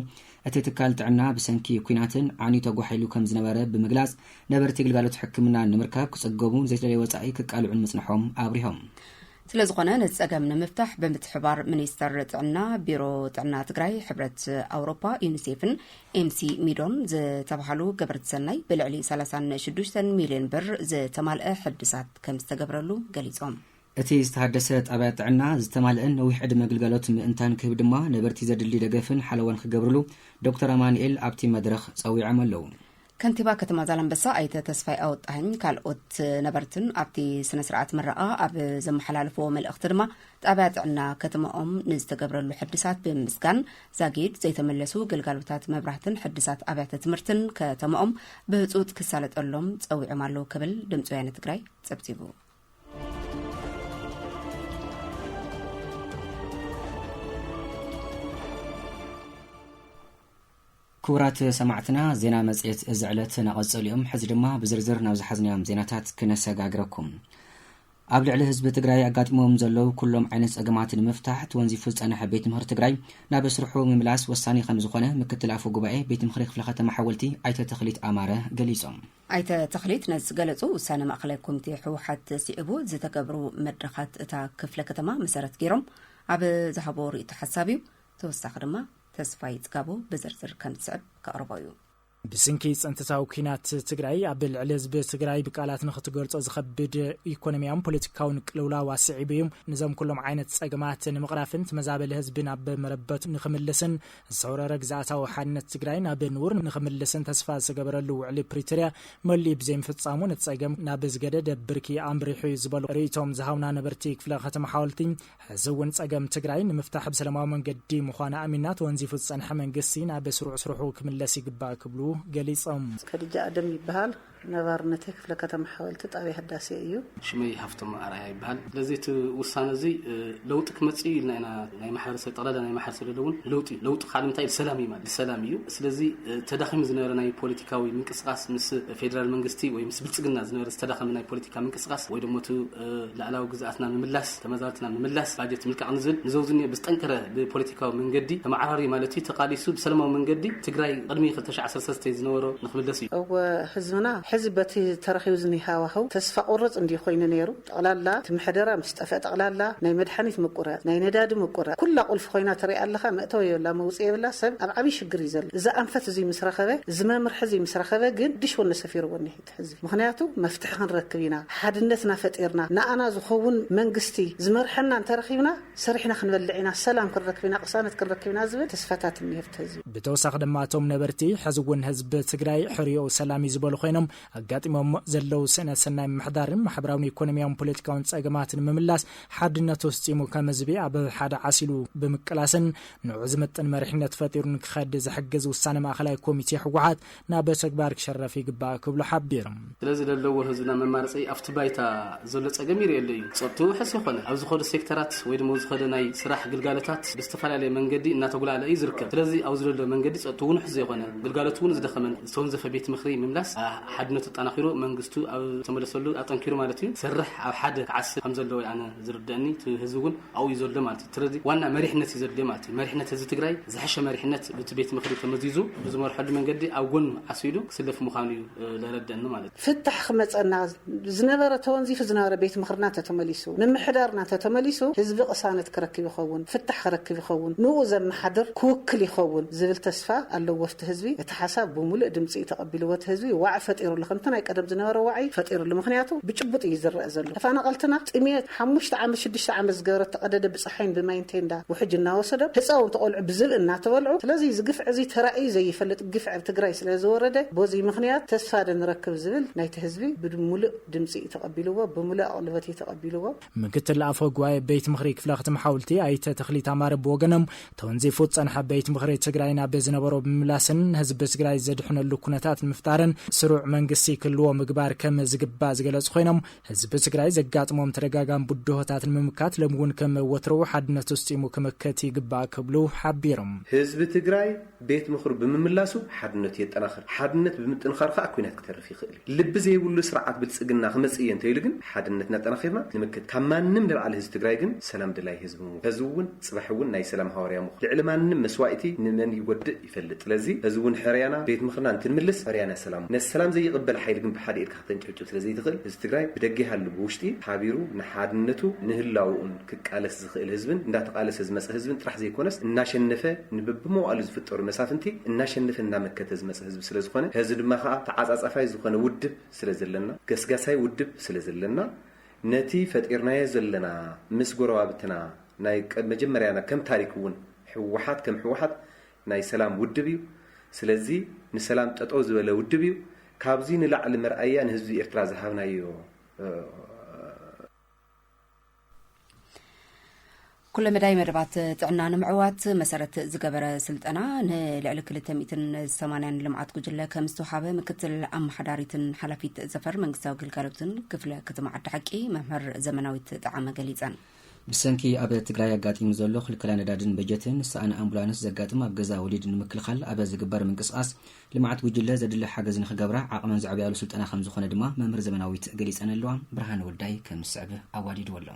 እቲ ትካል ጥዕና ብሰንኪ ኲናትን ዓንዩ ተጓሒሉ ከም ዝነበረ ብምግላፅ፣ ነበርቲ ግልጋሎት ሕክምና ንምርካብ ክፅገሙ ዘይተደለየ ወፃኢ ክቃልዑን ምፅንሖም ኣብሪሆም። ስለ ዝኾነ ነዚ ፀገም ንምፍታሕ ብምትሕባር ሚኒስተር ጥዕና፣ ቢሮ ጥዕና ትግራይ፣ ሕብረት ኣውሮፓ፣ ዩኒሴፍን ኤምሲ ሚዶን ዝተባሃሉ ገበርቲ ሰናይ ብልዕሊ ሰላሳን ሽዱሽተን ሚልዮን ብር ዝተማልአ ሕድሳት ከም ዝተገብረሉ ገሊፆም። እቲ ዝተሃደሰ ጣብያ ጥዕና ዝተማልአን ነዊሕ ዕድመ ግልጋሎት ምእንታን ክህብ ድማ ነበርቲ ዘድሊ ደገፍን ሓለዋን ክገብርሉ ዶክተር ኣማኑኤል ኣብቲ መድረኽ ፀዊዖም ኣለዉ። ከንቲባ ከተማ ዛላምበሳ ኣይተ ተስፋይ ኣወጣኸኝ ካልኦት ነበርትን ኣብቲ ስነ ስርዓት ምረቓ ኣብ ዘመሓላለፍዎ መልእኽቲ ድማ ጣብያ ጥዕና ከተማኦም ንዝተገብረሉ ሕድሳት ብምምስጋን ዛጊድ ዘይተመለሱ ግልጋሎታት መብራህትን ሕድሳት ኣብያተ ትምህርትን ከተማኦም ብህፁፅ ክሳለጠሎም ፀዊዖም ኣለዉ ክብል ድምፂ ወያነ ትግራይ ፀብፂቡ። ክቡራት ሰማዕትና፣ ዜና መጽሔት እዚ ዕለት እናቐጸሉ እዮም። ሕዚ ድማ ብዝርዝር ናብ ዝሓዝናዮም ዜናታት ክነሰጋግረኩም። ኣብ ልዕሊ ህዝቢ ትግራይ ኣጋጢሞም ዘለዉ ኩሎም ዓይነት ጸገማት ንምፍታሕ ተወንዚፉ ዝጸንሐ ቤት ምኽሪ ትግራይ ናብ ስርሑ ምምላስ ወሳኒ ከም ዝኾነ ምክትል ኣፈ ጉባኤ ቤት ምኽሪ ክፍለ ከተማ ሓወልቲ ኣይተ ተኽሊት ኣማረ ገሊጾም። ኣይተ ተኽሊት ነዚ ዝገለጹ ውሳነ ማእኸላይ ኮሚቴ ህወሓት ስዒቡ ዝተገብሩ መድረኻት እታ ክፍለ ከተማ መሰረት ገይሮም ኣብ ዝሃቦ ርእይቶ ሓሳብ እዩ። ተወሳኺ ድማ ተስፋይ ጽጋቡ ብዝርዝር ከም ዝስዕብ ከቕርቦ እዩ። ብስንኪ ጽንተታዊ ኲናት ትግራይ ኣብ ልዕሊ ህዝቢ ትግራይ ብቃላት ንኽትገልጾ ዝኸብድ ኢኮኖሚያውን ፖለቲካውን ቅልውላው ኣስዒቡ እዩ። ንዞም ኩሎም ዓይነት ጸገማት ንምቕራፍን ተመዛበሊ ህዝቢ ናብ መረበቱ ንኽምልስን ዝተወረረ ግዝኣታዊ ሓድነት ትግራይ ናብ ንቡር ንኽምልስን ተስፋ ዝተገበረሉ ውዕሊ ፕሪቶርያ መሊኡ ብዘይምፍጻሙ ነቲ ጸገም ናብ ዝገደደ ብርኪ ኣምሪሑ እዩ ዝበሉ ርእይቶም ዝሃቡና ነበርቲ ክፍለ ከተማ ሓወልቲ፣ ሕዚ እውን ጸገም ትግራይ ንምፍታሕ ብሰላማዊ መንገዲ ምዃኑ ኣሚንና ተወንዚፉ ዝጸንሐ መንግስቲ ናብ ስሩዕ ስርሑ ክምለስ ይግባእ ክብሉ ገሊጾም። ከድጃ ኣደም ይበሃል። ነባርነተይ ክፍለ ከተማ ሓወልቲ ጣብያ ህዳሴ እዩ። ሽመይ ሃፍቶም ኣርኣያ ይበሃል። ስለዚ እቲ ውሳነ እዚ፣ እ፣ ለውጢ ክመጽእ እዩ ኢልና ኢና ናይ ማሕበረሰብ፣ ጠቕላላ ናይ ማሕበረሰብ ለለውን ለውጢ እዩ። ለውጢ ካልእ እንታይ እዩ? ሰላም እዩ ማለት ሰላም እዩ። ስለዚ፣ እ፣ ተዳኺሙ ዝነበረ ናይ ፖለቲካዊ ምንቅስቃስ ምስ ፌደራል መንግስቲ ወይ ምስ ብልጽግና ዝነበረ ዝተዳኸመ ናይ ፖለቲካ ምንቅስቃስ ወይ ደሞ እቲ፣ እ፣ ላዕላዊ ግዝኣትና ምምላስ፣ ተመዛበልትና ምምላስ፣ ባጀት ምልቃቕ ንዝብል ንዘውዝኒ ብዝጠንከረ ብፖለቲካዊ መንገዲ ተመዓራሪ ማለት እዩ ተቓሊሱ ብሰላማዊ መንገዲ ትግራይ ቅድሚ ክልተ ሺሕ ዓሰርተ ሰለስተ ዝነበሮ ንኽምለስ እዩ። እወ፣ ህዝብና ሕዚ በቲ ተረኺቡ ዝኒሀ ሃዋህው ተስፋ ቁርጽ እንዲዩ ኮይኑ ነይሩ። ጠቕላላ እቲ ምሕደራ ምስ ጠፍአ፣ ጠቕላላ ናይ መድሓኒት ምቁራጽ፣ ናይ ነዳዲ ምቁራጽ፣ ኩላ ቁልፊ ኮይና ትሪኣ ኣለኻ። መእተዊ የብላ፣ መውፅኢ የብላ። ሰብ ኣብ ዓብዪ ሽግር እዩ ዘሎ። እዚ ኣንፈት እዚ ምስ ረኸበ፣ እዚ መምርሒ እዚ ምስ ረኸበ ግን ድሽ ወነ ሰፊርዎ እኒሄ። ሕዚ ምኽንያቱ መፍትሒ ክንረክብ ኢና፣ ሓድነትና ፈጢርና ንኣና ዝኸውን መንግስቲ ዝመርሐና እንተረኺብና ሰሪሕና ክንበልዕ ኢና፣ ሰላም ክንረክብ ኢና፣ ቅሳነት ክንረክብ ኢና ዝብል ተስፋታት እኒሄ ኣብቲ ህዝቢ። ብተወሳኺ ድማ እቶም ነበርቲ ሕዚ እውን ህዝቢ ትግራይ ሕርዮኡ ሰላም እዩ ዝበሉ ኮይኖም፣ ኣጋጢሞም ዘለዉ ስእነት ሰናይ ምምሕዳርን ማሕበራውን ኢኮኖሚያውን ፖለቲካውን ጸገማትን ንምምላስ ሓድነት ወስጺሙ ከም ህዝቢ ኣብ ሓደ ዓሲሉ ብምቅላስን ንዑ ዝምጥን መሪሕነት ፈጢሩን ክኸድ ዝሕግዝ ውሳነ ማእኸላይ ኮሚቴ ህወሓት ናብ ተግባር ክሸረፍ ይግባእ ክብሉ ሓቢሮም። ስለዚ ለለዎ ህዝብና መማረፂ ኣብቲ ባይታ ዘሎ ፀገም ይርእየሉ እዩ። ፀጥቱ ውሕስ ይኾነ ኣብ ዝኾነ ሴክተራት ወይ ድማ ዝኾነ ናይ ስራሕ ግልጋሎታት ብዝተፈላለየ መንገዲ እናተጉላለ እዩ ዝርከብ። ስለዚ ኣብዚ ዘሎ መንገዲ ፀጥቱ እውን ውሕስ ዘይኾነ፣ ግልጋሎት እውን ዝደኸመን ዝተወንዘፈ ቤት ምኽሪ ምምላስ ሓድነቱ ኣጠናኺሩ መንግስቱ ኣብ ተመለሰሉ ኣጠንኪሩ ማለት እዩ ሰርሕ ኣብ ሓደ ክዓስብ ከም ዘለዎ ኣነ ዝርደእኒ። እቲ ህዝቢ እውን ኣብኡ እዩ ዘሎ ማለት እዩ። ስለዚ ዋና መሪሕነት እዩ ዘድልዮ ማለት እዩ። መሪሕነት ህዝቢ ትግራይ ዝሐሸ መሪሕነት ብቲ ቤት ምኽሪ ተመዚዙ ብዝመርሐሉ መንገዲ ኣብ ጎኑ ዓሲሉ ክስለፍ ምዃኑ እዩ ለረደኒ ማለት እዩ። ፍታሕ ክመፀና ዝነበረ ተወንዚፉ ዝነበረ ቤት ምኽርና ተተመሊሱ፣ ምምሕዳርና ተተመሊሱ ህዝቢ ቅሳነት ክረክብ ይኸውን፣ ፍታሕ ክረክብ ይኸውን፣ ንኡ ዘመሓድር ክውክል ይኸውን ዝብል ተስፋ ኣለዎ። እቲ ህዝቢ እቲ ሓሳብ ብምሉእ ድምፂ እዩ ተቐቢልዎ። እቲ ህዝቢ ዋዕ ፈጢሩሉ፣ ከምቲ ናይ ቀደም ዝነበረ ዋዕ ፈጢሩሉ። ምክንያቱ ብጭቡጥ እዩ ዝረአ ዘሎ። ተፈናቐልትና ጥሜት ሓሙሽተ ዓመት ሽዱሽተ ዓመት ዝገበረ ተቐደደ ብፀሓይን ብማይን ቴንዳ ውሕጅ እናወሰዶም ህፃውንቲ ቆልዑ ብዝብኢ እናተበልዑ። ስለዚ እዚ ግፍዒ እዚ ተራእዩ ዘይፈልጥ ግፍዒ ኣብ ትግራይ ስለ ዝወረደ በዚ ምክንያት ተስፋ ዶ ንረክብ ዝብል ናይቲ ህዝቢ ብምሉእ ድምፂ እዩ ተቐቢልዎ፣ ብምሉእ ኣቕልበት እዩ ተቐቢልዎ። ምክትል ኣፈ ጉባኤ ቤት ምኽሪ ክፍለ ከተማ ሓውልቲ ኣይተ ተኽሊት ኣማረ ብወገኖም ተወንዚፉ ዝፀንሐ ቤት ምኽሪ ትግራይ ናብ ዝነበሮ ብምምላስን ህዝቢ ትግራይ ዘድሕነሉ ኩነታት ንምፍጣርን ስሩዕ መንግስቲ ክህልዎ ምግባር ከም ዝግባእ ዝገለፁ ኮይኖም ህዝቢ ትግራይ ዘጋጥሞም ተደጋጋሚ ብድሆታት ንምምካት ሎም እውን ከም ወትሮኡ ሓድነት ውስጢሙ ክምክት ይግባእ ክብሉ ሓቢሮም። ህዝቢ ትግራይ ቤት ምኽሩ ብምምላሱ ሓድነቱ የጠናኽር። ሓድነት ብምጥንኻር ከዓ ኩናት ክተርፍ ይኽእል እዩ። ልቢ ዘይብሉ ስርዓት ብልፅግና ክመፅእ እየ እንተኢሉ ግን ሓድነትና ኣጠናኺርና ንምክት። ካብ ማንም ንላዕሊ ህዝቢ ትግራይ ግን ሰላም ደላይ ህዝቢ ምዃኑ፣ ህዝቢ እውን ፅባሕ እውን ናይ ሰላም ሃዋርያ ምዃኑ፣ ልዕሊ ማንም መስዋእቲ ንመን ይጎድእ ይፈልጥ። ስለዚ ህዝቢ እውን ሕርያና ቤት ምኽርና እንትንምልስ ሕርያና ሰላም። ነቲ ሰላም ዘይቕበል ሓይሊ ግን ብሓደ ኢድካ ከተንጨብጭብ ስለ ዘይትኽእል ህዝቢ ትግራይ ብደገ ይሃሉ ብውሽጢ ሓቢሩ ንሓድነቱ ንህላውኡን ክቃለስ ዝኽእል ህዝብን እንዳተቃለሰ ዝመፀ ህዝብን ጥራሕ ዘይኮነስ እናሸነፈ ንበብመዋእሉ ዝፍጠሩ መሳፍንቲ እናሸነፈ እናመከተ ዝመፀ ህዝቢ ስለ ዝኾነ፣ ህዚ ድማ ከዓ ተዓፃፃፋይ ዝኾነ ውድብ ስለ ዘለና፣ ገስጋሳይ ውድብ ስለ ዘለና፣ ነቲ ፈጢርናዮ ዘለና ምስ ጎረባብትና ናይ ቀ-፣ መጀመርያና ከም ታሪክ እውን ህወሓት ከም ህወሓት ናይ ሰላም ውድብ እዩ። ስለዚ ንሰላም ጠጠው ዝበለ ውድብ እዩ። ካብዚ ንላዕሊ መርኣያ ንህዝቢ ኤርትራ ዝሃብናዮ፣ እ፣ ኩለመዳይ መደባት ጥዕና ንምዕዋት መሰረት ዝገበረ ስልጠና ንልዕሊ ክልተ ሚእትን ሰማንያን ልምዓት ጉጅለ ከም ዝተውሃበ ምክትል ኣመሓዳሪትን ሓላፊት ዘፈር መንግስታዊ ግልጋሎትን ክፍለ ከተማ ዓዲ ሓቂ መምህር ዘመናዊት ጠዓመ ገሊፀን። ብሰንኪ ኣብ ትግራይ ኣጋጢሙ ዘሎ ክልከላ ነዳድን በጀትን ንሰኣን ኣምቡላንስ ዘጋጥም ኣብ ገዛ ወሊድ ንምክልኻል ኣብ ዝግበር ምንቅስቓስ ልምዓት ጉጅለ ዘድሊ ሓገዝ ንኽገብራ ዓቕመን ዘዕብያሉ ስልጠና ከምዝኾነ ድማ መምህር ዘመናዊት ገሊፀን ኣለዋ። ብርሃነ ወልዳይ ከም ዝስዕብ ኣዋዲድዎ ኣሎ።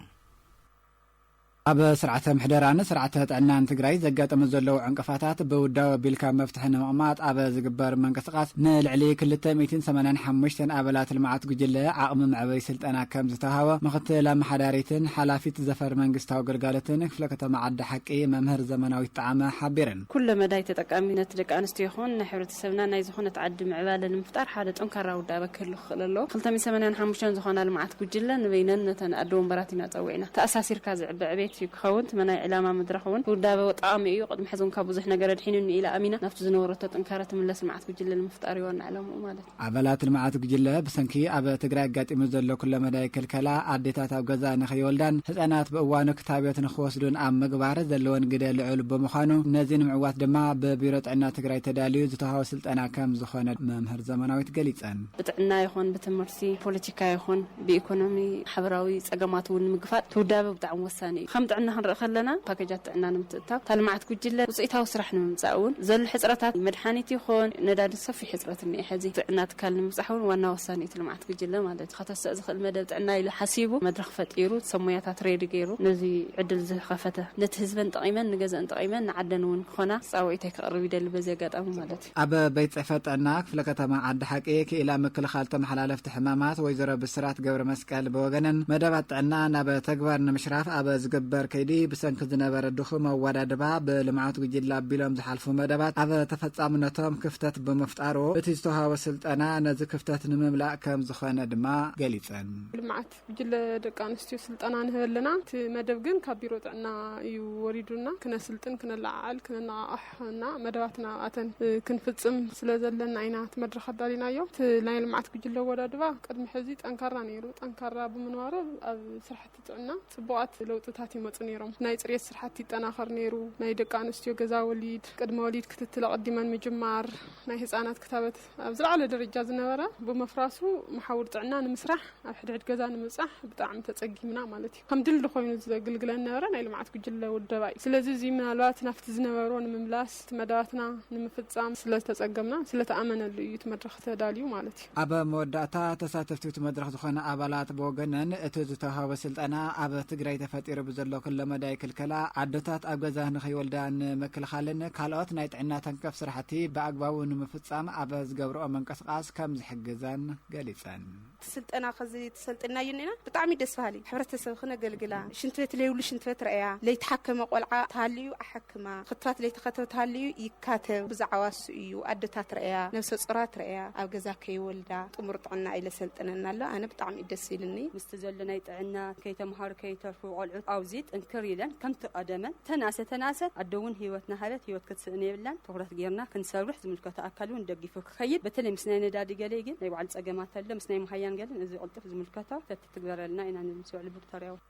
ኣብ ስርዓተ ምሕደራን ስርዓተ ጥዕናን ትግራይ ዘጋጠሙ ዘለዉ ዕንቅፋታት ብውዳበ ኣቢልካ መፍትሒ ንምቕማጥ ኣብ ዝግበር ምንቅስቓስ ንልዕሊ ክልተ ሚእትን ሰማንያን ሓሙሽተን ኣባላት ልምዓት ጉጅለ ዓቕሚ መዕበይ ስልጠና ከም ዝተውሃቦ ምክትል ኣመሓዳሪትን ሓላፊት ዘፈር መንግስታዊ ግልጋሎትን ክፍለ ከተማ ዓዲ ሓቂ መምህር ዘመናዊት ጣዕመ ሓቢረን። ኩለ መዳይ ተጠቃሚነት ደቂ ኣንስትዮ ይኹን ናይ ሕብረተሰብና ናይ ዝኾነት ዓዲ ምዕባለ ንምፍጣር ሓደ ጠንካራ ውዳበ ክህሉ ክኽእል ኣለዎ። ክልተ ሚእትን ሰማንያን ሓሙሽተን ዝኾና ልምዓት ጉጅለ ንበይነን ነተን ኣደ ወንበራት ኢና ጸዊዕና። ተኣሳሲርካ ዝዕበ ዕቤት እዩ ክኸውን። ትመናይ ዕላማ መድረኽ እውን ውዳበ ጠቓሚ እዩ። ቅድሚ ሕዚ እውን ካብ ብዙሕ ነገር ኣድሒኑኒ ኢላ ኣሚና ናብቲ ዝነበረቶ ጥንካረ ትምለስ ልምዓት ጉጅለ ንምፍጣር እዩ ዋና ዕላምኡ ማለት እዩ። ኣባላት ልምዓት ጉጅለ ብሰንኪ ኣብ ትግራይ ኣጋጢሙ ዘሎ ኩለመዳይ ክልከላ ኣዴታት ኣብ ገዛ ንኸይወልዳን ህፃናት ብእዋኑ ክታብዮት ንኽወስዱን ኣብ ምግባር ዘለወን ግደ ልዑል ብምዃኑ ነዚ ንምዕዋት ድማ ብቢሮ ጥዕና ትግራይ ተዳልዩ ዝተውሃበ ስልጠና ከም ዝኾነ መምህር ዘመናዊት ገሊፀን። ብጥዕና ይኹን ብትምህርቲ፣ ፖለቲካ ይኹን ብኢኮኖሚ፣ ማሕበራዊ ፀገማት እውን ንምግፋጥ እቲ ውዳበ ብጣዕሚ ወሳኒ እዩ። ከም ጥዕና ክንርኢ ከለና ፓኬጃት ጥዕና ንምትእትታው፣ እታ ልምዓት ጉጅለ ውፅኢታዊ ስራሕ ንምምፃእ እውን ዘሎ ሕፅረታት መድሓኒት ይኹን ነዳዲ ሰፊሕ ሕፅረት እኒአ። ሕዚ ጥዕና ትካል ንምብፃሕ እውን ዋና ወሳኒ እቲ ልምዓት ጉጅለ ማለት እዩ። ከተስእ ዝኽእል መደብ ጥዕና ኢሉ ሓሲቡ መድረኽ ፈጢሩ ሰብ ሞያታት ሬዲ ገይሩ ነዚ ዕድል ዝኸፈተ ነቲ ህዝበን ጠቒመን ንገዘእን ጠቒመን ንዓደን እውን ክኾና ፃውዒተይ ከቕርብ ይደሊ በዚ ኣጋጣሚ ማለት እዩ። ኣብ ቤት ፅሕፈት ጥዕና ክፍለ ከተማ ዓዲ ሓቂ ክኢላ ምክልኻል ተመሓላለፍቲ ሕማማት ወይዘሮ ብስራት ገብረ መስቀል ብወገነን መደባት ጥዕና ናብ ተግባር ንምሽራፍ ኣብ ዝግበር በርከይዲ ብሰንኪ ዝነበረ ድኹም ኣወዳድባ ብልምዓት ጉጅለ ኣቢሎም ዝሓልፉ መደባት ኣብ ተፈጻምነቶም ክፍተት ብምፍጣሩ፣ እቲ ዝተዋሃበ ስልጠና ነዚ ክፍተት ንምምላእ ከም ዝኾነ ድማ ገሊጸን። ልምዓት ጉጅለ ደቂ ኣንስትዮ ስልጠና ንህበ ኣለና። እቲ መደብ ግን ካብ ቢሮ ጥዕና እዩ ወሪዱና። ክነስልጥን፣ ክነለዓዕል፣ ክነነቓቕሕ እና መደባትና ኣብኣተን ክንፍጽም ስለ ዘለና ኢና እቲ መድረኽ ኣዳሊናዮ። እቲ ናይ ልምዓት ጉጅለ ኣወዳድባ ቅድሚ ሕዚ ጠንካራ ነይሩ። ጠንካራ ብምንባሩ ኣብ ስራሕቲ ጥዕና ጽቡቓት ለውጥታት ይመጹ ነይሮም። ናይ ጽሬት ስራሕቲ ይጠናኸር ነይሩ። ናይ ደቂ ኣንስትዮ ገዛ ወሊድ፣ ቅድመ ወሊድ ክትትል ኣቐዲመን ምጅማር፣ ናይ ህጻናት ክታበት ኣብ ዝለዓለ ደረጃ ዝነበረ ብምፍራሱ፣ መሓውር ጥዕና ንምስራሕ፣ ኣብ ሕድሕድ ገዛ ንምብጻሕ ብጣዕሚ ተጸጊምና ማለት እዩ። ከም ድልድል ኮይኑ ዘገልግለን ነበረ ናይ ልምዓት ጉጅለ ውደባ እዩ። ስለዚ እዚ ምናልባት ናብቲ ዝነበሮ ንምምላስ፣ እቲ መደባትና ንምፍጻም ስለዝተጸገምና፣ ስለተኣመነሉ እዩ እቲ መድረኽ ተዳልዩ ማለት እዩ። ኣብ መወዳእታ፣ ተሳተፍቲ እቲ መድረኽ ዝኾነ ኣባላት ብወገነን፣ እቲ ዝተዋህበ ስልጠና ኣብ ትግራይ ተፈጢሩ ብዘሎ ኩለመዳይ ክልከላ፣ ኣዶታት ኣብ ገዛ ንኸይወልዳ ንምክልኻልን ካልኦት ናይ ጥዕና ተንከፍ ስራሕቲ ብኣግባቡ ንምፍጻም ኣብ ዝገብርኦ ምንቅስቓስ ከም ዝሕግዘን ገሊጸን። እቲ ስልጠና ከዚ ተሰልጥናዮ እኒና ብጣዕሚ ደስ በሃሊ። ሕብረተሰብ ክነገልግላ፣ ሽንት ቤት ለይብሉ ሽንት ቤት ረእያ፣ ለይተሓከመ ቆልዓ ተሃልዩ ኣሓክማ፣ ክትባት ለይተኸተበ ተሃልዩ ይካተብ። ብዛዕባ እሱ እዩ። ኣደታት ረእያ፣ ነብሰ ጾራት ረእያ፣ ኣብ ገዛ ከይወልዳ ጥሙር ጥዕና ኢለ ሰልጥነና ኣሎ። ኣነ ብጣዕሚ እዩ ደስ ኢልኒ። ምስቲ ዘሎ ናይ ጥዕና ከይተምሃሩ ከይተርፉ ቆልዑት ኣብዚ ጥንክር ኢለን ከምቲ ቀደመን ተናሰ ተናሰ ኣደ እውን ህይወትና ሃበት ህይወት ክትስእን የብላን። ትኹረት ጌርና ክንሰርሕ ዝምልከቶ ኣካል እውን ደጊፉ ክኸይድ፣ በተለይ ምስ ናይ ነዳዲ ገለ ግን ናይ ባዕሉ ጸገማት ኣሎ። ምስ ናይ መሃያን ገለን እዚ ቅልጡፍ ዝምልከቶ ተትትግበረልና ኢና ንብል ምስ ውዕል ፕሪቶርያ እውን።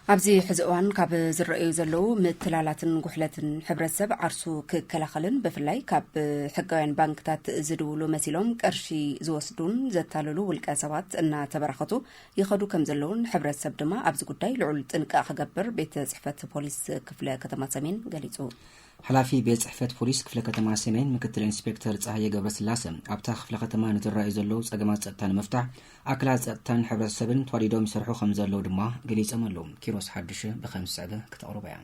ኣብዚ ሕዚ እዋን ካብ ዝረኣዩ ዘለዉ ምትላላትን ጉሕለትን ሕብረተሰብ ዓርሱ ክከላኸልን ብፍላይ ካብ ሕጋውያን ባንክታት ዝድውሉ መሲሎም ቅርሺ ዝወስዱን ዘታልሉ ውልቀ ሰባት እናተበራኸቱ ይኸዱ ከም ዘለውን ሕብረተሰብ ድማ ኣብዚ ጉዳይ ልዑል ጥንቃ ክገብር ቤት ጽሕፈት ፖሊስ ክፍለ ከተማ ሰሜን ገሊጹ። ሓላፊ ቤት ጽሕፈት ፖሊስ ክፍለ ከተማ ሰሜን ምክትል ኢንስፔክተር ጸሃየ ገብረስላሰ ኣብታ ክፍለ ከተማ ንዝረኣዩ ዘለዉ ጸገማት ጸጥታ ንምፍታሕ ኣካላት ጸጥታን ሕብረተሰብን ተዋዲዶም ይሰርሑ ከም ዘለዉ ድማ ገሊጾም ኣለዉ። ኪሮስ ሓዱሽ ብኸም ዝስዕብ ክተቕርቦ እያ።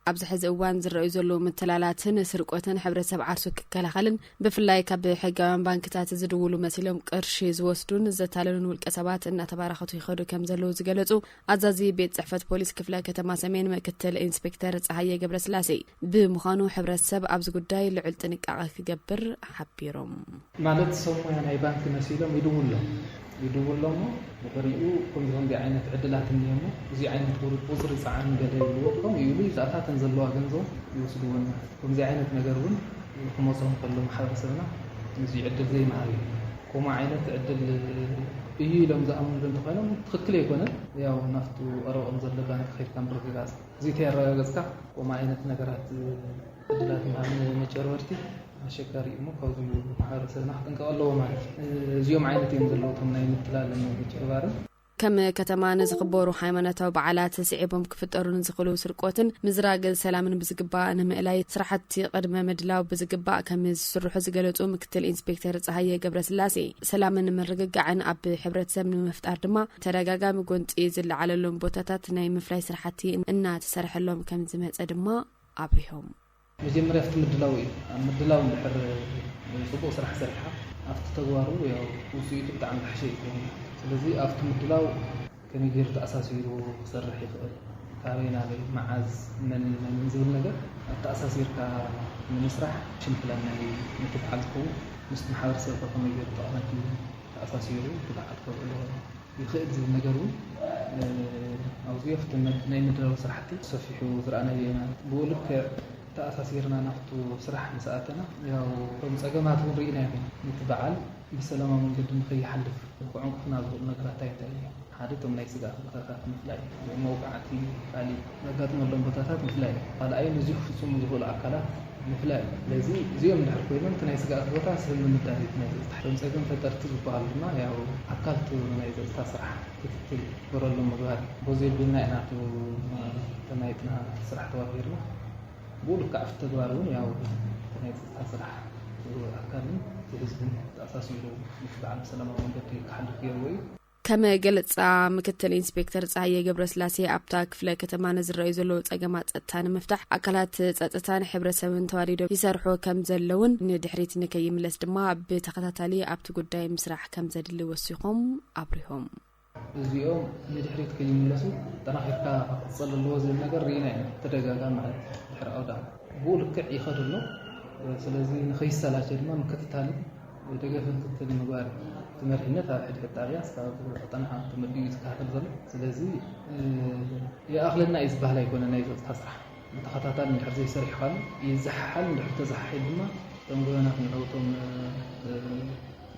ኣብዚ ሕዚ እዋን ዝረኣዩ ዘለዉ ምትላላትን ስርቆትን ሕብረተሰብ ዓርሱ ክከላኸልን ብፍላይ ካብ ሕጋውያን ባንክታት ዝድውሉ መሲሎም ቅርሺ ዝወስዱን ዘታለሉን ውልቀ ሰባት እናተባራኸቱ ይኸዱ ከም ዘለዉ ዝገለጹ ኣዛዚ ቤት ጽሕፈት ፖሊስ ክፍለ ከተማ ሰሜን ምክትል ኢንስፔክተር ጸሃየ ገብረስላሴ ብምዃኑ ሕብረተሰብ ኣብዚ ጉዳይ ልዑል ጥንቃቐ ክገብር ሓቢሮም። ማለት ሰብ ሞያ ናይ ባንክ መሲሎም ይድውሎም። ይድውሎም እሞ ብድሕሪኡ ከምዚ ከምዚ ዓይነት ዕድላት እኒኦሞ፣ እዚ ዓይነት ቁር-፣ ቁጽሪ ጸዓኒ ገለ ይብልዎ። ከምኡ ኢሉ እዛታት ዘለዋ ገንዘብ ይወስድወን። ከምዚ ዓይነት ነገር እውን ክመጾም ከሎ ማሕበረሰብና እዚ ዕድል ዘይምሃብ እዩ። ከምኡ ዓይነት ዕድል እዩ ኢሎም ዝኣምኑሉ እንተኾይኖም ትኽክል ኣይኮነን። ያው ናብቱ ቀረብኦም ዘሎ ባንክ ከይድካ ምርግጋጽ። እዚ ተየረጋገጽካ ከምኡ ዓይነት ነገራት ዕድላት ምሃብ ንመጭበርበርቲ ኣሸጋሪ እዩ እሞ ካብዚ ማሕበረሰብና ክጥንቀቕ ኣለዎ ማለት እዩ። እዚኦም ዓይነት እዮም ዘለዉ እቶም ናይ ምትላልን ምጭርባርን። ከም ከተማ ንዝኽበሩ ሃይማኖታዊ በዓላት ስዒቦም ክፍጠሩ ንዝኽእሉ ስርቆትን ምዝራግ ሰላምን ብዝግባእ ንምእላይ ስራሕቲ ቅድመ ምድላው ብዝግባእ ከም ዝስርሑ ዝገለጹ ምክትል ኢንስፔክተር ጸሃየ ገብረስላሴ፣ ሰላምን ምርግጋዕን ኣብ ሕብረተሰብ ንምፍጣር ድማ ተደጋጋሚ ጎንፂ ዝለዓለሎም ቦታታት ናይ ምፍላይ ስራሕቲ እናተሰርሐሎም ከም ዝመፀ ድማ ኣብሪሆም። መጀመርያ ኣብቲ ምድላው እዩ። ኣብ ምድላው እንድሕር ጽቡቕ ስራሕ ሰሪሕካ ኣብቲ ተግባሩ ያው ውጽኢቱ ብጣዕሚ ዝሓሸ እዩ ክኸውን። ስለዚ ኣብቲ ምድላው ከመይ ገይሩ ተኣሳሲሩ ክሰርሕ ይኽእል፣ ካበይ ናበይ፣ መዓዝ፣ መን ንመን ዝብል ነገር ኣተኣሳሲርካ ንምስራሕ ሽምፕላን ናይ ምትብዓል ዝኸውን ምስቲ ማሕበረሰብ ከ ከመይ ገይሩ ጠቕመት ተኣሳሲሩ ትብዓል ከብዕሎ ይኽእል ዝብል ነገር እውን ኣብዚ ኣብቲ ናይ ምድላው ስራሕቲ ሰፊሑ ዝረኣናዮ ኢና። ብኡ ልክዕ ተኣሳሲርና ናብቱ ስራሕ ምስ ኣተና ያው ከም ፀገማት እውን ርኢና ኢና። ነቲ በዓል ብሰላማዊ መንገዲ ንኸይሓልፍ ክዕንቅፉና ዝኽእሉ ነገራት እንታይ እንታይ እዮም? ሓደ እቶም ናይ ስግኣት ቦታታት ምፍላይ፣ መውቃዕቲ ካሊእ ዘጋጥመሎም ቦታታት ምፍላይ እዩ። ካልኣይ ነዚ ክፍፅሙ ዝኽእሉ ኣካላት ምፍላይ እዩ። ስለዚ እዚኦም እንድሕር ኮይኖም እቲ ናይ ስግኣት ቦታ ስም ንምዳን እዩ እቲ ናይ ፀጥታ። እቶም ፀገም ፈጠርቲ ዝበሃሉ ድማ ያው ኣካልቱ ናይ ፀጥታ ስራሕ ክትትል ግበረሎም ምግባር እዩ። በዚ ኣቢልና ኢና እቲ ተናይጥና ስራሕ ተዋፊርና ብኡ ልክዕ ኣብቲ ተግባር እውን ያው እቲ ናይ ፀጥታ ስራሕ ኣካልን እቲ ህዝብን ተኣሳሲሩ እቲ በዓል ብሰላማዊ መንገዲ ክሓልፍ ገይርዎ እዩ። ከም ገለፃ ምክትል ኢንስፔክተር ፀሃየ ገብረስላሴ ኣብታ ክፍለ ከተማ ንዝረኣዩ ዘለዉ ፀገማት ፀጥታ ንምፍታሕ ኣካላት ፀጥታን ሕብረተሰብን ተዋዲዶም ይሰርሑ ከም ዘለውን ንድሕሪት ንከይምለስ ድማ ብተኸታታሊ ኣብቲ ጉዳይ ምስራሕ ከም ዘድሊ ወሲኾም ኣብሪሆም። እዚኦም ንድሕሪት ከይምለሱ ጠናኺርካ ክቕጸል ኣለዎ ዝብል ነገር ርኢና ኢና። ተደጋጋሚ ማለት ድሕሪ ኣውዳ ብኡ ልክዕ ይኸድ ኣሎ። ስለዚ ንኸይሰላቸ ድማ ምክትታልን ደገፍን ክትል ምግባር እቲ መሪሕነት ኣብ ሕድሕድ ጣብያ ስካብ ቀጠናኻ ተመዲቡ እዩ ዝከታተል ዘሎ። ስለዚ ይኣኽለና እዩ ዝበሃል ኣይኮነ ናይ ጸጥታ ስራሕ ብተኸታታሊ እንድሕር ዘይሰሪሕካሉ ይዘሓሓል። እንድሕር ተዘሓሒል ድማ እቶም ጎበናት ንዕውቶም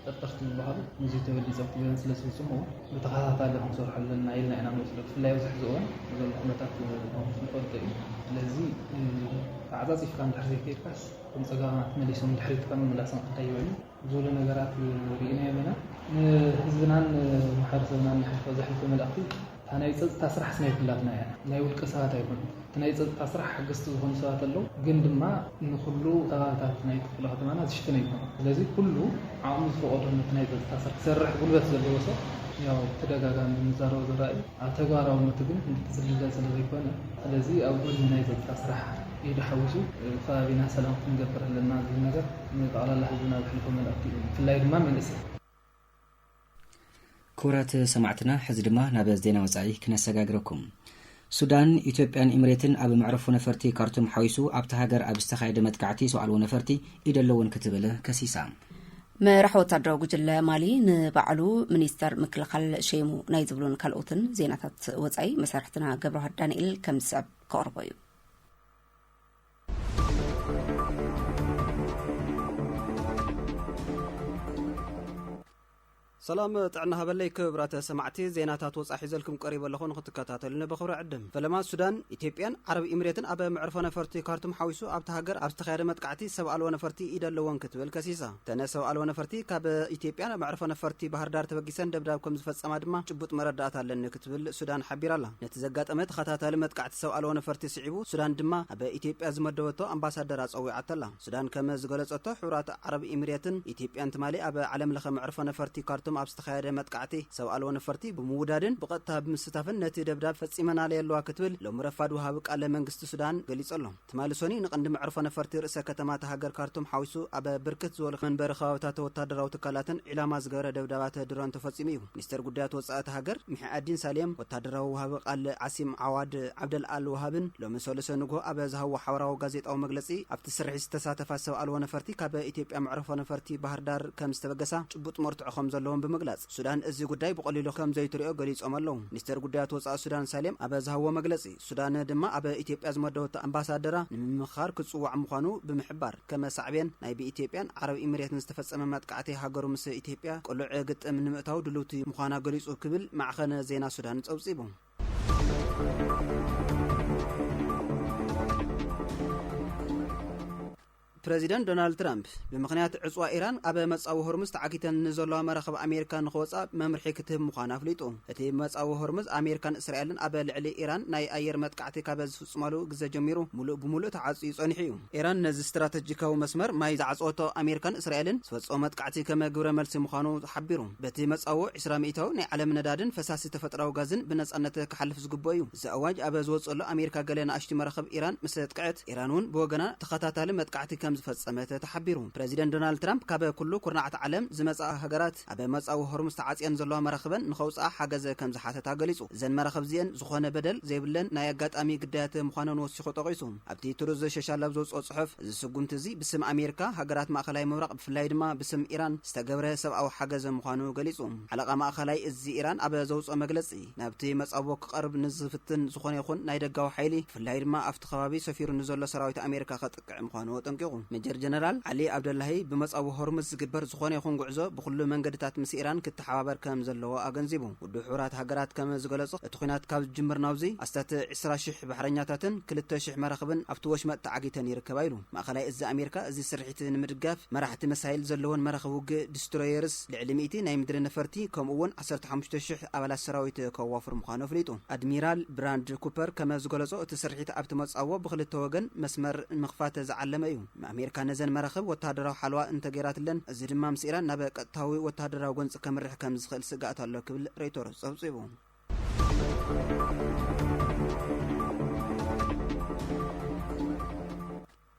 ጠርጠርቲ ዝበሃሉ ነዚ ተበሊፆም ክልለን ስለ ዝፍፅሙ ብተኸታታሊ ክንሰርሖ ኣለና ኢልና ኢና ንወስዶ። ብፍላይ ኣብዚ ሕዚ እዋን ዘሎ ኩነታት ንፈልጦ እዩ። ስለዚ ተዓፃፂፍካ እንድሕር ዘይከይድካስ እቶም ፀጋማት መሊሶም ድሕሪትካ ምምላሶም እንታይ ይውዕሉ ዝብሉ ነገራት ርኢና የመና። ንህዝብናን ማሕበረሰብናን ንሕልፎ ዘሕልፎ መልእኽቲ እታ ናይ ፀጥታ ስራሕስ ናይ ኩላትና እያ፣ ናይ ውልቀ ሰባት ኣይኮነን። እቲ ናይ ፀጥታ ስራሕ ሓገዝቲ ዝኾኑ ሰባት ኣለዉ፣ ግን ድማ ንኩሉ ከባብታት ናይ ክፍለ ከተማና ዝሽፍን ኣይኮነን። ስለዚ ኩሉ ዓቕሙ ዝፈቐዶ ነቲ ናይ ፀጥታ ስራሕ ክሰርሕ ጉልበት ዘለዎ ሰብ ያው ብተደጋጋሚ ንዛረቦ ዝረኣ እዩ። ኣብ ተግባራውነቱ ግን ዝልለ ስለ ዘይኮነ፣ ስለዚ ኣብ ጎኒ ናይ ጸጥታ ስራሕ ኢዱ ሓዊሱ ከባቢና ሰላም ክንገብር ኣለና ዝብል ነገር ንጠቕላላ ህዝብና ዘሕልፎ መልእኽቲ እዩ። ብፍላይ ድማ መንእሰይ። ክቡራት ሰማዕትና፣ ሕዚ ድማ ናብ ዜና ወጻኢ ክነሰጋግረኩም። ሱዳን፣ ኢትዮጵያን ኢምሬትን ኣብ መዕርፎ ነፈርቲ ካርቱም ሓዊሱ ኣብታ ሃገር ኣብ ዝተኻየደ መጥቃዕቲ ሰው ኣልቦ ነፈርቲ ኢድ ኣለወን ክትብል ከሲሳ። መራሒ ወታደራዊ ጉጅለ ማሊ ንባዕሉ ሚኒስተር ምክልኻል ሸይሙ ናይ ዝብሉን ካልኦትን ዜናታት ወጻኢ መሳርሕትና ገብረዋህድ ዳንኤል ከም ዝስዕብ ከቕርቦ እዩ። ሰላም ጥዕና ሃበለይ ክብራት ሰማዕቲ፣ ዜናታት ወጻኢ ሒዘልኩም ቀሪበ ኣለኹ፣ ንክትከታተሉኒ ብኽብሪ ዕድም። ፈለማ ሱዳን፣ ኢትዮጵያን ዓረብ ኢምሬትን ኣብ መዕርፎ ነፈርቲ ካርቱም ሓዊሱ ኣብታ ሃገር ኣብ ዝተኻየደ መጥቃዕቲ ሰብ ኣልቦ ነፈርቲ ኢድ ኣለወን ክትብል ከሲሳ። እተን ሰብ ኣልቦ ነፈርቲ ካብ ኢትዮጵያ መዕርፎ ነፈርቲ ባህር ዳር ተበጊሰን ደብዳብ ከም ዝፈጸማ ድማ ጭቡጥ መረዳእታ ኣለኒ ክትብል ሱዳን ሓቢራ'ላ። ነቲ ዘጋጠመ ተኸታታሊ መጥቃዕቲ ሰብ ኣልቦ ነፈርቲ ስዒቡ ሱዳን ድማ ኣብ ኢትዮጵያ ዝመደበቶ ኣምባሳደር ኣጸዊዓተላ። ሱዳን ከም ዝገለጸቶ፣ ሕቡራት ዓረብ ኢሚሬትን ኢትዮጵያን ትማሊ ኣብ ዓለም ለኸ መዕርፎ ነፈርቲ ካርቱም ኣብ ዝተኻየደ መጥቃዕቲ ሰብ ኣልቦ ነፈርቲ ብምውዳድን ብቐጥታ ብምስታፍን ነቲ ደብዳብ ፈጺመናለይ ኣለዋ ክትብል ሎሚ ረፋድ ወሃቢ ቃለ መንግስቲ ሱዳን ገሊጹ ኣሎ። ትማሊ ሶኒ ንቐንዲ መዕርፎ ነፈርቲ ርእሰ ከተማ እታ ሃገር ካርቱም ሓዊሱ ኣብ ብርክት ዝበሉ መንበሪ ከባብታት ወታደራዊ ትካላትን ዒላማ ዝገበረ ደብዳባት ድሮን ተፈጺሙ እዩ። ሚኒስተር ጉዳያት ወጻኢ እታ ሃገር ሚሒኣዲን ሳሌም፣ ወታደራዊ ወሃቢ ቃል ዓሲም ዓዋድ ዓብደል ኣል ወሃብን ሎሚ ሰሉሰ ንግሆ ኣብ ዝሃብዎ ሓበራዊ ጋዜጣዊ መግለጺ፣ ኣብቲ ስርሒት ዝተሳተፋ ሰብ ኣልቦ ነፈርቲ ካብ ኢትዮጵያ መዕርፎ ነፈርቲ ባህር ዳር ከም ዝተበገሳ ጭቡጥ መርትዖ ከም ዘለዎም ብምግላጽ፣ ሱዳን እዚ ጉዳይ ብቐሊሉ ከም ዘይትሪኦ ገሊጾም ኣለዉ። ሚኒስተር ጉዳያት ወጻኢ ሱዳን ሳሌም ኣብ ዝሃብዎ መግለጺ፣ ሱዳን ድማ ኣብ ኢትዮጵያ ዝመደበቶ ኣምባሳደራ ንምምኽኻር ክጽዋዕ ምዃኑ ብምሕባር፣ ከም ሳዕቤን ናይ ብኢትዮጵያን ዓረብ ኢሚሬትን ዝተፈጸመ መጥቃዕቲ ሃገሩ ምስ ኢትዮጵያ ቅሉዕ ግጥም ንምእታው ድልውቲ ምዃና ገሊጹ ክብል ማዕኸን ዜና ሱዳን ጸብጺቡ። ፕረዚደንት ዶናልድ ትራምፕ ብምኽንያት ዕጽዋ ኢራን ኣብ መጻዊ ሆርሙዝ ተዓጊተን ንዘለዋ መራኽብ ኣሜሪካ ንኽወጻ መምርሒ ክትህብ ምዃና ኣፍሊጡ። እቲ መጻዊ ሆርሙዝ ኣሜሪካን እስራኤልን ኣብ ልዕሊ ኢራን ናይ ኣየር መጥቃዕቲ ካብ ዝፍጽማሉ ግዘ ጀሚሩ ሙሉእ ብሙሉእ ተዓጽዩ ጸኒሑ እዩ። ኢራን ነዚ ስትራተጂካዊ መስመር ማይ ዝዓጸወቶ ኣሜሪካን እስራኤልን ዝፈጸሞ መጥቃዕቲ ከም ግብረ መልሲ ምዃኑ ሓቢሩ። በቲ መጻዊ ዕስራ ሚእታዊ ናይ ዓለም ነዳድን ፈሳሲ ተፈጥራዊ ጋዝን ብነጻነት ክሓልፍ ዝግብኦ እዩ። እዚ ኣዋጅ ኣብ ዝወጸሉ ኣሜሪካ ገለ ንኣሽቱ መራኽብ ኢራን ምስ ኣጥቅዐት፣ ኢራን እውን ብወገና ተኸታታሊ መጥቃዕቲ ከም ዝፈጸመት ተሓቢሩ። ፕረዚደንት ዶናልድ ትራምፕ ካብ ኩሉ ኩርናዓት ዓለም ዝመጻ ሃገራት ኣብ መጻዊ ሆርሙዝ ተዓጽየን ዘለዋ መራኽበን ንኸውጽኣ ሓገዝ ከም ዝሓተታ ገሊጹ። እዘን መራኽብ እዚአን ዝኾነ በደል ዘይብለን ናይ ኣጋጣሚ ግዳያት ምዃነን ወሲኹ ጠቒሱ። ኣብቲ ትሩዝ ሶሻል ኣብ ዘውጽኦ ጽሑፍ፣ እዚ ስጉምቲ እዚ ብስም ኣሜሪካ፣ ሃገራት ማእኸላይ ምብራቕ ብፍላይ ድማ ብስም ኢራን ዝተገብረ ሰብኣዊ ሓገዝ ምዃኑ ገሊጹ። ሓለቓ ማእኸላይ እዚ ኢራን ኣብ ዘውጽኦ መግለጺ፣ ናብቲ መጻብቦ ክቐርብ ንዝፍትን ዝኾነ ይኹን ናይ ደጋዊ ሓይሊ፣ ብፍላይ ድማ ኣብቲ ከባቢ ሰፊሩ ንዘሎ ሰራዊት ኣሜሪካ ከጥቅዕ ምዃኑ ኣጠንቂቑ። ሜጀር ጀነራል ዓሊ ኣብደላሂ ብመጻብቦ ሆርሙዝ ዝግበር ዝኾነ ይኹን ጉዕዞ ብኹሉ መንገድታት ምስ ኢራን ክተሓባበር ከም ዘለዎ ኣገንዚቡ። ውድብ ሕቡራት ሃገራት ከም ዝገለጾ፣ እቲ ኲናት ካብ ዝጅምር ናብዚ ኣስታት ዕስራ ሽሕ ባሕረኛታትን ክልተ ሽሕ መራኽብን ኣብቲ ወሽመጥ ተዓጊተን ይርከባ ኢሉ። ማእኸላይ እዚ ኣሜሪካ እዚ ስርሒት ንምድጋፍ መራሕቲ መሳይል ዘለወን መራኽብ ውግእ ዲስትሮየርስ፣ ልዕሊ ሚእቲ ናይ ምድሪ ነፈርቲ፣ ከምኡ እውን ዓሰርተ ሓሙሽተ ሽሕ ኣባላት ሰራዊት ከዋፍር ምዃኑ ኣፍሊጡ። ኣድሚራል ብራንድ ኩፐር ከም ዝገለጾ፣ እቲ ስርሒት ኣብቲ መጻዎ ብክልተ ወገን መስመር ንምኽፋት ዝዓለመ እዩ። ኣሜሪካ ነዘን መራኽብ ወተሃደራዊ ሓለዋ እንተገይራትለን፣ እዚ ድማ ምስ ኢራን ናብ ቀጥታዊ ወተሃደራዊ ጎንጺ ከምርሕ ከም ዝኽእል ስግኣት ኣሎ ክብል ሮይተርስ ጸብጺቡ።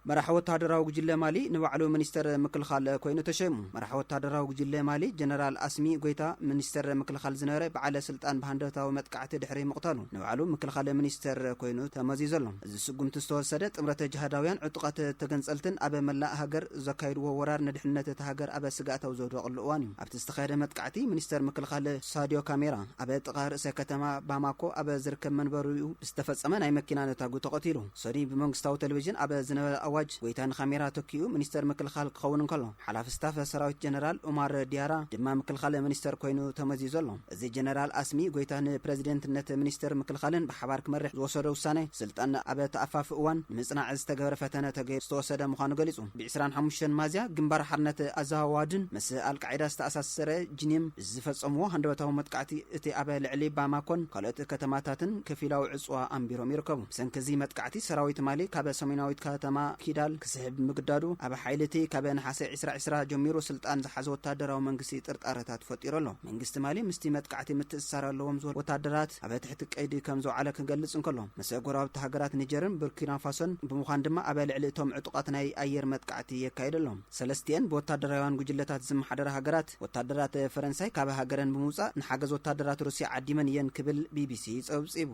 መራሒ ወተሃደራዊ ጉጅለ ማሊ ንባዕሉ ሚኒስተር ምክልኻል ኮይኑ ተሸይሙ። መራሒ ወተሃደራዊ ጉጅለ ማሊ ጀነራል ኣስሚ ጎይታ፣ ሚኒስተር ምክልኻል ዝነበረ በዓለ ስልጣን ብሃንደበታዊ መጥቃዕቲ ድሕሪ ምቕታሉ ንባዕሉ ምክልኻል ሚኒስተር ኮይኑ ተመዚዙ ኣሎ። እዚ ስጉምቲ ዝተወሰደ ጥምረት ጅሃዳውያን ዕጡቓት ተገንጸልትን ኣብ መላእ ሃገር ዘካይድዎ ወራር ንድሕነት እታ ሃገር ኣብ ስግኣት ኣብ ዘውደቐሉ እዋን እዩ። ኣብቲ ዝተኻየደ መጥቃዕቲ ሚኒስተር ምክልኻል ሳድዮ ካሜራ ኣብ ጥቓ ርእሰ ከተማ ባማኮ ኣብ ዝርከብ መንበሪኡ ዝተፈጸመ ናይ መኪና ነታጉ ተቐቲሉ። ሰኑይ ብመንግስታዊ ቴሌቪዥን ኣብ ዝነበረ ኣዋጅ፣ ጎይታ ንካሜራ ተኪኡ ሚኒስተር ምክልኻል ክኸውን እንከሎ፣ ሓላፊ ስታፍ ሰራዊት ጀነራል ኡማር ዲያራ ድማ ምክልኻል ሚኒስተር ኮይኑ ተመዚዙ ኣሎ። እዚ ጀነራል ኣስሚ ጎይታ ንፕረዚደንትነት ሚኒስተር ምክልኻልን ብሓባር ክመርሕ ዝወሰዶ ውሳነ፣ ስልጣን ኣብ ተኣፋፊ እዋን ንምጽናዕ ዝተገበረ ፈተነ ተገይሩ ዝተወሰደ ምዃኑ ገሊጹ። ብ ዕስራን ሓሙሽተን ሚያዝያ ግንባር ሓርነት ኣዛዋድን ምስ ኣልቃዒዳ ዝተኣሳሰረ ጅኒም ዝፈጸምዎ ሃንደበታዊ መጥቃዕቲ፣ እቲ ኣብ ልዕሊ ባማኮን ካልኦት ከተማታትን ከፊላዊ ዕጽዋ ኣንቢሮም ይርከቡ። ብሰንኪ እዚ መጥቃዕቲ፣ ሰራዊት ማሊ ካብ ሰሜናዊት ከተማ ኪዳል ክስሕብ ምግዳዱ፣ ኣብ ሓይሊ እቲ ካብ ነሓሰ ዕስራ ዕስራ ጀሚሩ ስልጣን ዝሓዘ ወታደራዊ መንግስቲ ጥርጣረታት ፈጢሩ ኣሎ። መንግስቲ ማሊ ምስቲ መጥቃዕቲ ምትእስሳር ኣለዎም ዝብል ወታደራት ኣብ ትሕቲ ቀይዲ ከም ዝወዓለ ክገልጽ እንከሎ፣ ምስ ጎረባብቲ ሃገራት ኒጀርን ቡርኪና ፋሶን ብምዃን ድማ ኣብ ልዕሊ እቶም ዕጡቓት ናይ ኣየር መጥቃዕቲ የካይድ ኣሎ። ሰለስቲኤን ብወታደራውያን ጉጅለታት ዝመሓደራ ሃገራት፣ ወታደራት ፈረንሳይ ካብ ሃገረን ብምውጻእ ንሓገዝ ወታደራት ሩስያ ዓዲመን እየን ክብል ቢቢሲ ጸብጺቡ።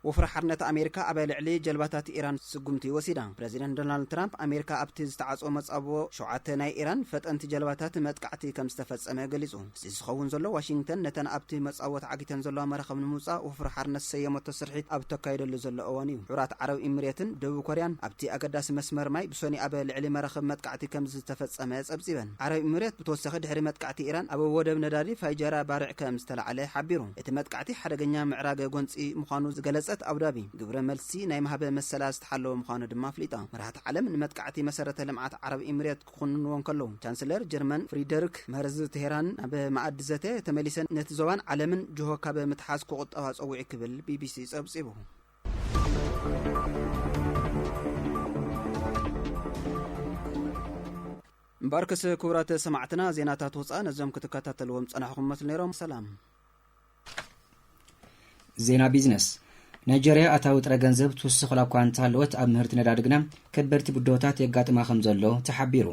ወፍሪ ሓርነት ኣሜሪካ ኣብ ልዕሊ ጀልባታት ኢራን ስጉምቲ ወሲዳ። ፕረዚደንት ዶናልድ ትራምፕ፣ ኣሜሪካ ኣብቲ ዝተዓጽወ መጻብቦ ሸውዓተ ናይ ኢራን ፈጠንቲ ጀልባታት መጥቃዕቲ ከም ዝተፈጸመ ገሊጹ። እዚ ዝኸውን ዘሎ፣ ዋሽንግተን ነተን ኣብቲ መጻብቦ ተዓጊተን ዘለዋ መራኽብ ንምውጻእ ወፍሪ ሓርነት ዝሰየመቶ ስርሒት ኣብ ተካይደሉ ዘሎ እዋን እዩ። ሕቡራት ዓረብ ኢሚሬትን ደቡብ ኮርያን ኣብቲ ኣገዳሲ መስመር ማይ ብሰኑይ ኣብ ልዕሊ መራኽብ መጥቃዕቲ ከም ዝተፈጸመ ጸብጺበን። ዓረብ ኢሚሬት ብተወሳኺ ድሕሪ መጥቃዕቲ ኢራን ኣብ ወደብ ነዳዲ ፋይጀራ ባርዕ ከም ዝተላዕለ ሓቢሩ። እቲ መጥቃዕቲ ሓደገኛ ምዕራገ ጎንጺ ምዃኑ ዝገለጸት ኣቡዳቢ፣ ግብረ መልሲ ናይ ምሃብ መሰላ ዝተሓለወ ምዃኑ ድማ ኣፍሊጣ። መራሕቲ ዓለም ንመጥቃዕቲ መሰረተ ልምዓት ዓረብ ኢሚሬት ክኹንንዎ እንከለዉ፣ ቻንስለር ጀርመን ፍሪደሪክ መርዝ፣ ቴሄራን ናብ መኣዲ ዘተ ተመሊሰን ነቲ ዞባን ዓለምን ጅሆ ካብ ምትሓዝ ክቑጠባ ጸዊዑ ክብል ቢቢሲ ጸብጺቡ። እምበኣርከስ ክቡራት ሰማዕትና፣ ዜናታት ወፃእ ነዞም ክትከታተልዎም ፀናሕኹም መስሉ ነይሮም። ሰላም። ዜና ቢዝነስ። ናይጀርያ ኣታዊ ጥረ ገንዘብ ትውስኽ ዋላ እኳ እንተሃለወት፣ ኣብ ምህርቲ ነዳዲ ግና ከበድቲ ብድሆታት የጋጥማ ከም ዘሎ ተሓቢሩ።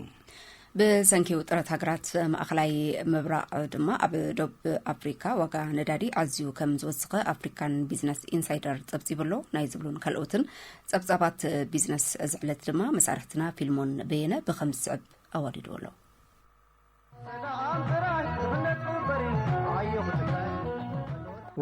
ብሰንኪ ውጥረት ሃገራት ማእኸላይ ምብራቕ ድማ ኣብ ዶብ ኣፍሪካ ዋጋ ነዳዲ ኣዝዩ ከም ዝወስኸ ኣፍሪካን ቢዝነስ ኢንሳይደር ጸብጺቡ ኣሎ። ናይ ዝብሉን ካልኦትን ጸብጻባት ቢዝነስ እዚ ዕለት ድማ መሳርሕትና ፊልሞን በየነ ብኸም ዝስዕብ ኣዋዲድዎ ኣሎ።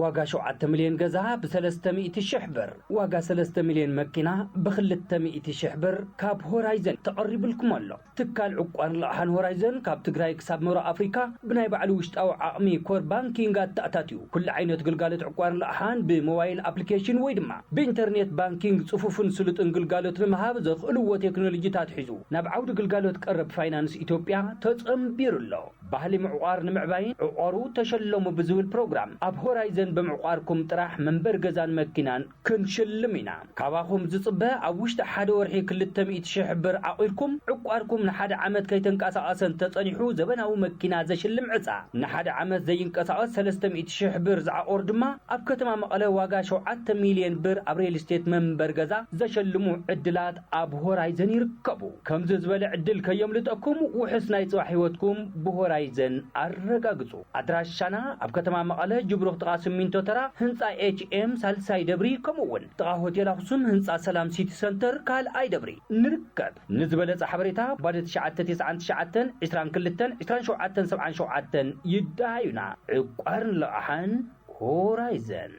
ዋጋ ሸውዓተ ሚልዮን ገዛ ብ ሰለስተ ሚእቲ ሽሕ ብር፣ ዋጋ ሰለስተ ሚልዮን መኪና ብ ክልተ ሚእቲ ሽሕ ብር ካብ ሆራይዘን ተቐሪብልኩም ኣሎ። ትካል ዕቋርን ልቓሕን ሆራይዘን ካብ ትግራይ ክሳብ ምብራቕ ኣፍሪካ ብናይ ባዕሉ ውሽጣዊ ዓቕሚ ኮር ባንኪንግ ኣተኣታትዩ። ኩሉ ዓይነት ግልጋሎት ዕቋርን ልቓሕን ብሞባይል ኣፕሊኬሽን ወይ ድማ ብኢንተርኔት ባንኪንግ ጽፉፍን ስሉጥን ግልጋሎት ንምሃብ ዘኽእልዎ ቴክኖሎጂታት ሒዙ ናብ ዓውዲ ግልጋሎት ቀረብ ፋይናንስ ኢትዮጵያ ተጸንቢሩ ኣሎ። ባህሊ ምዕቋር ንምዕባይን ዕቋሩ ተሸለሙ ብዝብል ፕሮግራም ኣብ ሆራይዘን ብምዕቋርኩም ጥራሕ መንበር ገዛን መኪናን ክንሽልም ኢና። ካባኹም ዝጽበ ኣብ ውሽጢ ሓደ ወርሒ ክልተ ሚእቲ ሽሕ ብር ዓቒርኩም ዕቋርኩም ንሓደ ዓመት ከይተንቀሳቐሰ እንተጸኒሑ ዘበናዊ መኪና ዘሽልም ዕጻ፣ ንሓደ ዓመት ዘይንቀሳቐስ ሰለስተ ሚእቲ ሽሕ ብር ዝዓቖር ድማ ኣብ ከተማ መቐለ ዋጋ ሸውዓተ ሚልዮን ብር ኣብ ሪል ስቴት መንበር ገዛ ዘሸልሙ ዕድላት ኣብ ሆራይዘን ይርከቡ። ከምዚ ዝበለ ዕድል ከየምልጠኩም፣ ውሑስ ናይ ጽባሕ ህይወትኩም ብሆራይዘን ኣረጋግጹ። ኣድራሻና ኣብ ከተማ መቐለ ጅብሩኽ ጥቓ ስሚንቶ ተራ ህንጻ ኤች ኤም ሳልሳይ ደብሪ፣ ከምኡ እውን ጥቓ ሆቴል ኣኽሱም ህንጻ ሰላም ሲቲ ሰንተር ካልኣይ ደብሪ ንርከብ። ንዝበለጸ ሓበሬታ ባዶ ትሽዓተ ተስዓን ትሽዓተን ዕስራን ክልተን ዕስራን ሸውዓተን ሰብዓን ሸውዓተን ይደሃዩና። ዕቋርን ልቓሕን ሆራይዘን።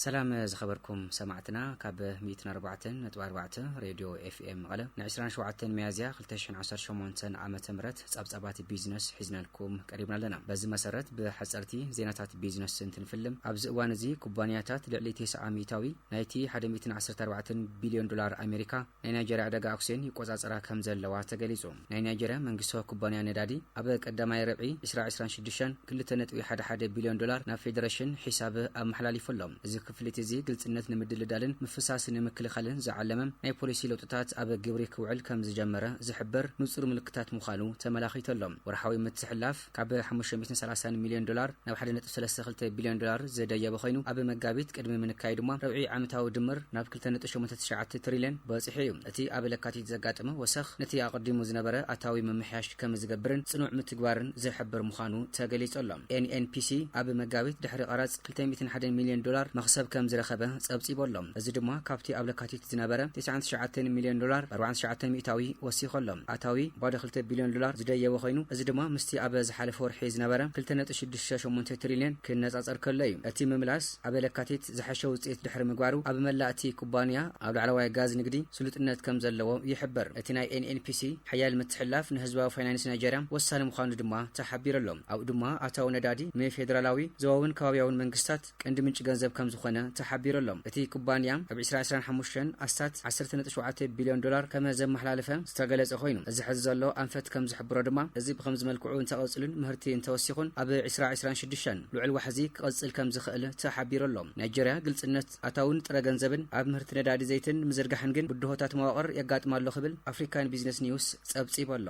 ሰላም ዝኸበርኩም ሰማዕትና፣ ካብ ሚእትን ኣርባዕተን ነጥቢ ኣርባዕተ ሬድዮ ኤፍኤም መቐለ ን ዕስራን ሸውዓተን ሚያዝያ ክልተ ሽሕን ዓሰርተ ሸሞንተን ዓመተ ምህረት ጸብጻባት ቢዝነስ ሒዝናልኩም ቀሪብና ኣለና። በዚ መሰረት ብሓጸርቲ ዜናታት ቢዝነስ እንትንፍልም፣ ኣብዚ እዋን እዚ ኩባንያታት ልዕሊ ተስዓ ሚእታዊ ናይቲ ሓደ ሚእትን ዓሰርተ ኣርባዕተን ቢልዮን ዶላር ኣሜሪካ ናይ ናይጀርያ ዕዳጋ ኣክስዮን ይቆጻጸራ ከም ዘለዋ ተገሊጹ። ናይ ናይጀርያ መንግስታዊ ኩባንያ ነዳዲ ኣብ ቀዳማይ ርብዒ ዕስራ ዕስራን ሽዱሽተን ክልተ ነጥቢ ሓደ ሓደ ቢልዮን ዶላር ናብ ፌደሬሽን ሒሳብ ኣመሓላሊፉ ኣሎ። እዚ ፍልይቲ እዚ ግልጽነት ንምድልዳልን ምፍሳስ ንምክልኻልን ዝዓለመ ናይ ፖሊሲ ለውጥታት ኣብ ግብሪ ክውዕል ከም ዝጀመረ ዝሕብር ንጹር ምልክታት ምዃኑ ተመላኺቱ ኣሎ። ወርሓዊ ምትሕልላፍ ካብ ሓሙሽተ ሚእትን ሰላሳን ሚልዮን ዶላር ናብ ሓደ ነጥቢ ሰለስተ ክልተ ቢልዮን ዶላር ዝደየበ ኮይኑ፣ ኣብ መጋቢት ቅድሚ ምንካዩ ድማ ረብዒ ዓመታዊ ድምር ናብ ክልተ ነጥቢ ሸሞንተ ትሽዓተ ትሪልዮን በጺሑ እዩ። እቲ ኣብ ለካቲት ዘጋጠመ ወሰኽ ነቲ ኣቐዲሙ ዝነበረ ኣታዊ ምምሕያሽ ከም ዝገብርን ጽኑዕ ምትግባርን ዝሕብር ምዃኑ ተገሊጹ ኣሎ። ኤን ኤን ፒ ሲ ኣብ መጋቢት ድሕሪ ቀረጽ ክልተ ሚእትን ሓደን ሚልዮን ዶላር መኽሰብ ከም ዝረኸበ ጸብጺቡ ኣሎ። እዚ ድማ ካብቲ ኣብ ለካቲት ዝነበረ ተስዓን ትሽዓተን ሚልዮን ዶላር ኣርባዕን ትሽዓተን ሚእታዊ ወሲኹ ኣሎ። ኣታዊ ባዶ ክልተ ቢልዮን ዶላር ዝደየበ ኮይኑ፣ እዚ ድማ ምስቲ ኣብ ዝሓለፈ ወርሒ ዝነበረ ክልተ ነጥቢ ሽዱሽተ ሸሞንተ ትሪልዮን ክነጻጸር ከሎ እዩ። እቲ ምምላስ ኣብ ለካቲት ዝሐሸ ውጽኢት ድሕሪ ምግባሩ፣ ኣብ መላእ እቲ ኩባንያ ኣብ ላዕለዋይ ጋዝ ንግዲ ስሉጥነት ከም ዘለዎ ይሕብር። እቲ ናይ ኤን ኤን ፒ ሲ ሓያል ምትሕልላፍ ንህዝባዊ ፋይናንስ ናይጀርያ ወሳኒ ምዃኑ ድማ ተሓቢሩ ኣሎ። ኣብኡ ድማ ኣታዊ ነዳዲ ንፌደራላዊ፣ ዞባውን ከባቢያውን መንግስታት ቀንዲ ምንጪ ገንዘብ ከም ዝኾነ ተሓቢሩ ኣሎ። እቲ ኩባንያ ኣብ ዕስራ ዕስራን ሓሙሽተን ኣስታት ዓሰርተ ነጥቢ ሸውዓተ ቢልዮን ዶላር ከም ዘመሓላለፈ ዝተገለጸ ኮይኑ፣ እዚ ሕዚ ዘሎ ኣንፈት ከም ዝሕብሮ ድማ፣ እዚ ብኸምዚ መልክዑ እንተቐጽሉን ምህርቲ እንተወሲኹን፣ ኣብ ዕስራ ዕስራን ሽዱሽተን ልዑል ዋሕዚ ክቐጽል ከም ዝኽእል ተሓቢሩ ኣሎ። ናይጀርያ ግልጽነት ኣታውን ጥረ ገንዘብን ኣብ ምህርቲ ነዳዲ ዘይትን ምዝርጋሕን ግን ብድሆታት መዋቕር የጋጥማ ኣሎ ክብል ኣፍሪካን ቢዝነስ ኒውስ ጸብጺቡ ኣሎ።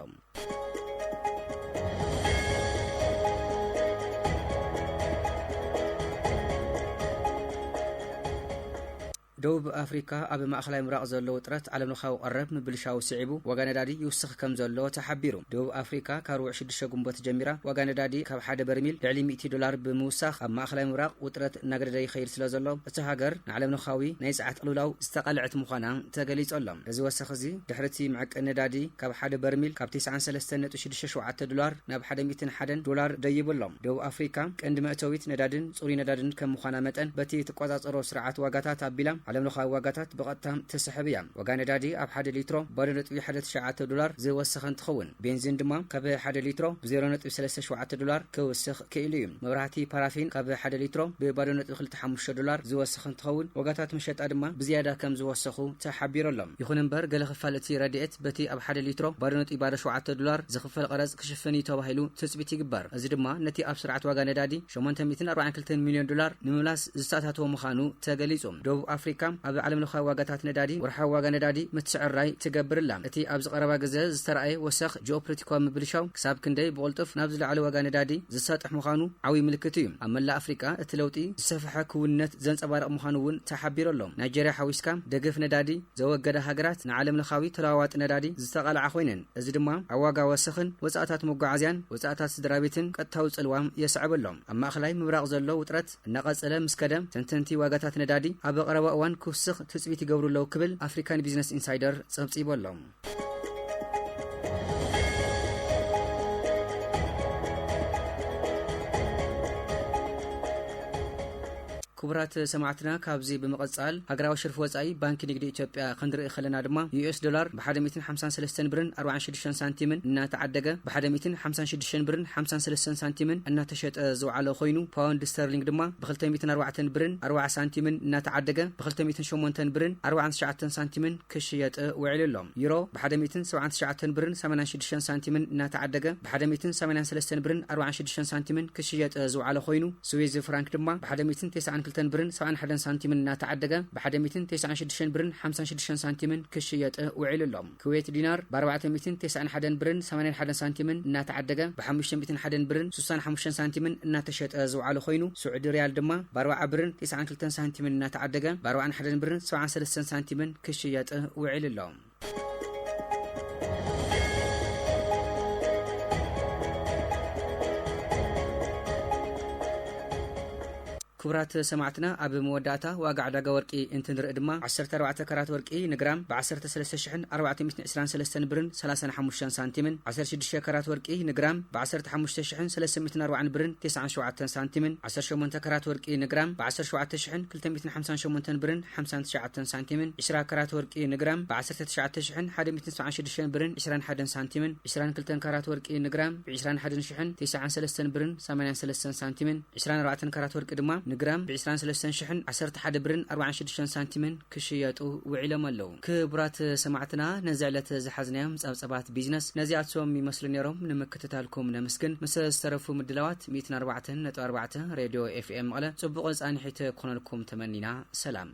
ደቡብ ኣፍሪካ ኣብ ማእኸላይ ምብራቕ ዘሎ ውጥረት ዓለምለኻዊ ቀረብ ምብልሻው ስዒቡ ዋጋ ነዳዲ ይውስኽ ከም ዘሎ ተሓቢሩ። ደቡብ ኣፍሪካ ካብ ርቡዕ ሽዱሽተ ጉንበት ጀሚራ ዋጋ ነዳዲ ካብ ሓደ በርሚል ልዕሊ ሚእቲ ዶላር ብምውሳኽ ኣብ ማእኸላይ ምብራቕ ውጥረት እናገደደ ይኸይድ ስለ ዘሎ እቲ ሃገር ንዓለምለኻዊ ናይ ጸዓት ቅልውላው ዝተቓልዐት ምዃና ተገሊጹ ኣሎ። እዚ ወሰኽ እዚ ድሕሪ እቲ መዐቀኒ ነዳዲ ካብ ሓደ በርሚል ካብ ተስዓን ሰለስተን ነጥቢ ሽዱሽተ ሸውዓተ ዶላር ናብ ሓደ ሚእትን ሓደን ዶላር ደይቡ ኣሎ። ደቡብ ኣፍሪካ ቀንዲ መእተዊት ነዳድን ጽሩይ ነዳድን ከም ምዃና መጠን፣ በቲ ትቆጻጸሮ ስርዓት ዋጋታት ኣቢላ ዓለምለኻዊ ዋጋታት ብቐጥታ ትስሕብ እያ። ዋጋ ነዳዲ ኣብ ሓደ ሊትሮ ባዶ ነጥቢ ሓደ ትሽዓተ ዶላር ዝወሰኸ እንትኸውን፣ ቤንዚን ድማ ካብ ሓደ ሊትሮ ብዜሮ ነጥቢ ሰለስተ ሸውዓተ ዶላር ክውስኽ ክኢሉ እዩ። መብራህቲ ፓራፊን ካብ ሓደ ሊትሮ ብባዶ ነጥቢ ክልተ ሓሙሽተ ዶላር ዝወሰኸ እንትኸውን፣ ዋጋታት መሸጣ ድማ ብዝያዳ ከም ዝወሰኹ ተሓቢሩ ኣሎ። ይኹን እምበር፣ ገለ ክፋል እቲ ረድኤት በቲ ኣብ ሓደ ሊትሮ ባዶ ነጥቢ ባዶ ሸውዓተ ዶላር ዝኽፈል ቀረጽ ክሽፍን እዩ ተባሂሉ ትጽቢት ይግበር። እዚ ድማ ነቲ ኣብ ስርዓት ዋጋ ነዳዲ ሸሞንተ ሚእትን ኣርባዓን ክልተን ሚልዮን ዶላር ንምምላስ ዝተኣታተወ ምዃኑ ተገሊጹ። ደቡብ ኣፍሪካ ኣብ ዓለምለኻዊ ዋጋታት ነዳዲ ወርሓዊ ዋጋ ነዳዲ ምትስዕርራይ ትገብር ኣላ። እቲ ኣብዚ ቀረባ ግዜ ዝተረኣየ ወሰኽ ጂኦፖለቲካዊ ምብልሻው ክሳብ ክንደይ ብቕልጡፍ ናብ ዝለዓለ ዋጋ ነዳዲ ዝሳጥሕ ምዃኑ ዓብዪ ምልክት እዩ። ኣብ መላእ ኣፍሪካ እቲ ለውጢ ዝሰፍሐ ክውንነት ዘንጸባርቕ ምዃኑ እውን ተሓቢሩ ኣሎ። ናይጀርያ ሓዊስካ ደገፍ ነዳዲ ዘወገዳ ሃገራት ንዓለምለኻዊ ተለዋዋጢ ነዳዲ ዝተቓልዓ ኮይነን፣ እዚ ድማ ኣብ ዋጋ ወሰኽን ወጻእታት መጓዓዝያን ወጻእታት ስድራ ቤትን ቀጥታዊ ጽልዋ የስዕብ ኣሎ። ኣብ ማእኸላይ ምብራቕ ዘሎ ውጥረት እናቐጸለ ምስ ከደ፣ ተንተንቲ ዋጋታት ነዳዲ ኣብ ቀረባ እዋን ክውስኽ ትጽቢት ይገብሩ ኣለዉ ክብል ኣፍሪካን ቢዝነስ ኢንሳይደር ጸብጺቡ ኣሎ። ክቡራት ሰማዕትና፣ ካብዚ ብምቕጻል ሃገራዊ ሽርፊ ወጻኢ ባንኪ ንግዲ ኢትዮጵያ ክንርኢ ከለና ድማ፣ ዩ ኤስ ዶላር ብሓደ ሚእትን ሓምሳን ሰለስተን ብርን ኣርባዓን ሽዱሽተን ሳንቲምን እናተዓደገ፣ ብሓደ ሚእትን ሓምሳን ሽዱሽተን ብርን ሓምሳን ሰለስተን ሳንቲምን እናተሸጠ ዝውዓለ ኮይኑ፣ ፓውንድ ስተርሊንግ ድማ ብክልተ ሚእትን ኣርባዕተን ብርን ኣርባዓ ሳንቲምን እናተዓደገ፣ ብክልተ ሚእትን ሸሞንተን ብርን ኣርባዓን ትሽዓተን ሳንቲምን ክሽየጥ ውዒሉ ኣሎ። ዩሮ ብሓደ ሚእትን ሰብዓን ትሽዓተን ብርን ሰማንያን ሽዱሽተን ሳንቲምን እናተዓደገ፣ ብሓደ ሚእትን ሰማንያን ሰለስተን ብርን ኣርባዓን ሽዱሽተን ሳንቲምን ክሽየጥ ዝውዓለ ኮይኑ፣ ስዊዝ ፍራንክ ድማ ብሓደ ሚእትን ተስዓን ክልተን ብርን ሰብዓን ሓደን ሳንቲምን እናተዓደገ፣ ብሓደ ሚእትን ተስዓን ሽዱሽተን ብርን ሓምሳን ሽዱሽተን ሳንቲምን ክሽየጥ ውዒሉ ኣሎ። ኩዌት ዲናር ብኣርባዕተ ሚእትን ተስዓን ሓደን ብርን ሰማንያን ሓደን ሳንቲምን እናተዓደገ፣ ብሓሙሽተ ሚእትን ሓደን ብርን ሱሳን ሓሙሽተን ሳንቲምን እናተሸጠ ዝውዓለ ኮይኑ፣ ስዑዲ ሪያል ድማ ብኣርባዓ ብርን ተስዓን ክልተን ሳንቲምን እናተዓደገ፣ ብኣርባዓን ሓደን ብርን ሰብዓን ሰለስተን ሳንቲምን ክሽየጥ ውዒሉ ኣሎ። ክቡራት ሰማዕትና፣ ኣብ መወዳእታ ዋጋ ዕዳጋ ወርቂ እንትንርኢ ድማ፣ ዓሰርተ ኣርባዕተ ካራት ወርቂ ንግራም ብዓሰርተ ሰለስተ ሽሕን ኣርባዕተ ሚእትን ዕስራን ሰለስተን ብርን ሰላሳን ሓሙሽተን ሳንቲምን፣ ዓሰርተ ሽዱሽተ ካራት ወርቂ ንግራም ብዓሰርተ ሓሙሽተ ሽሕን ሰለስተ ሚእትን ኣርባዓን ብርን ተስዓን ሸውዓተን ሳንቲምን፣ ዓሰርተ ሸሞንተ ካራት ወርቂ ንግራም ብዓሰርተ ሸውዓተ ሽሕን ክልተ ሚእትን ሓምሳን ሸሞንተን ብርን ሓምሳን ትሽዓተን ሳንቲምን፣ ዕስራ ካራት ወርቂ ንግራም ብዓሰርተ ትሽዓተ ሽሕን ሓደ ሚእትን ሰብዓን ሽዱሽተን ብርን ዕስራን ሓደን ሳንቲምን፣ ዕስራን ክልተን ካራት ወርቂ ንግራም ብዕስራን ሓደን ሽሕን ተስዓን ሰለስተን ብርን ሰማንያን ሰለስተን ሳንቲምን፣ ዕስራን ኣርባዕተን ካራት ወርቂ ድማ ግራም ብ ዕስራን ሰለስተን ሽሕን ዓሰርተ ሓደ ብርን ኣርባዓን ሽዱሽተን ሳንቲምን ክሽየጡ ውዒሎም ኣለዉ። ክቡራት ሰማዕትና፣ ነዚ ዕለት ዝሓዝናዮም ጸብጸባት ቢዝነስ ነዚኣቶም ይመስሉ ነይሮም። ንምክትታልኩም ነመስግን። ምስ ዝተረፉ ምድላዋት ሚእትን ኣርባዕተን ነጥቢ ኣርባዕተ ሬድዮ ኤፍኤም መቐለ ጽቡቕ ጻንሒት ክኾነልኩም ተመኒና። ሰላም።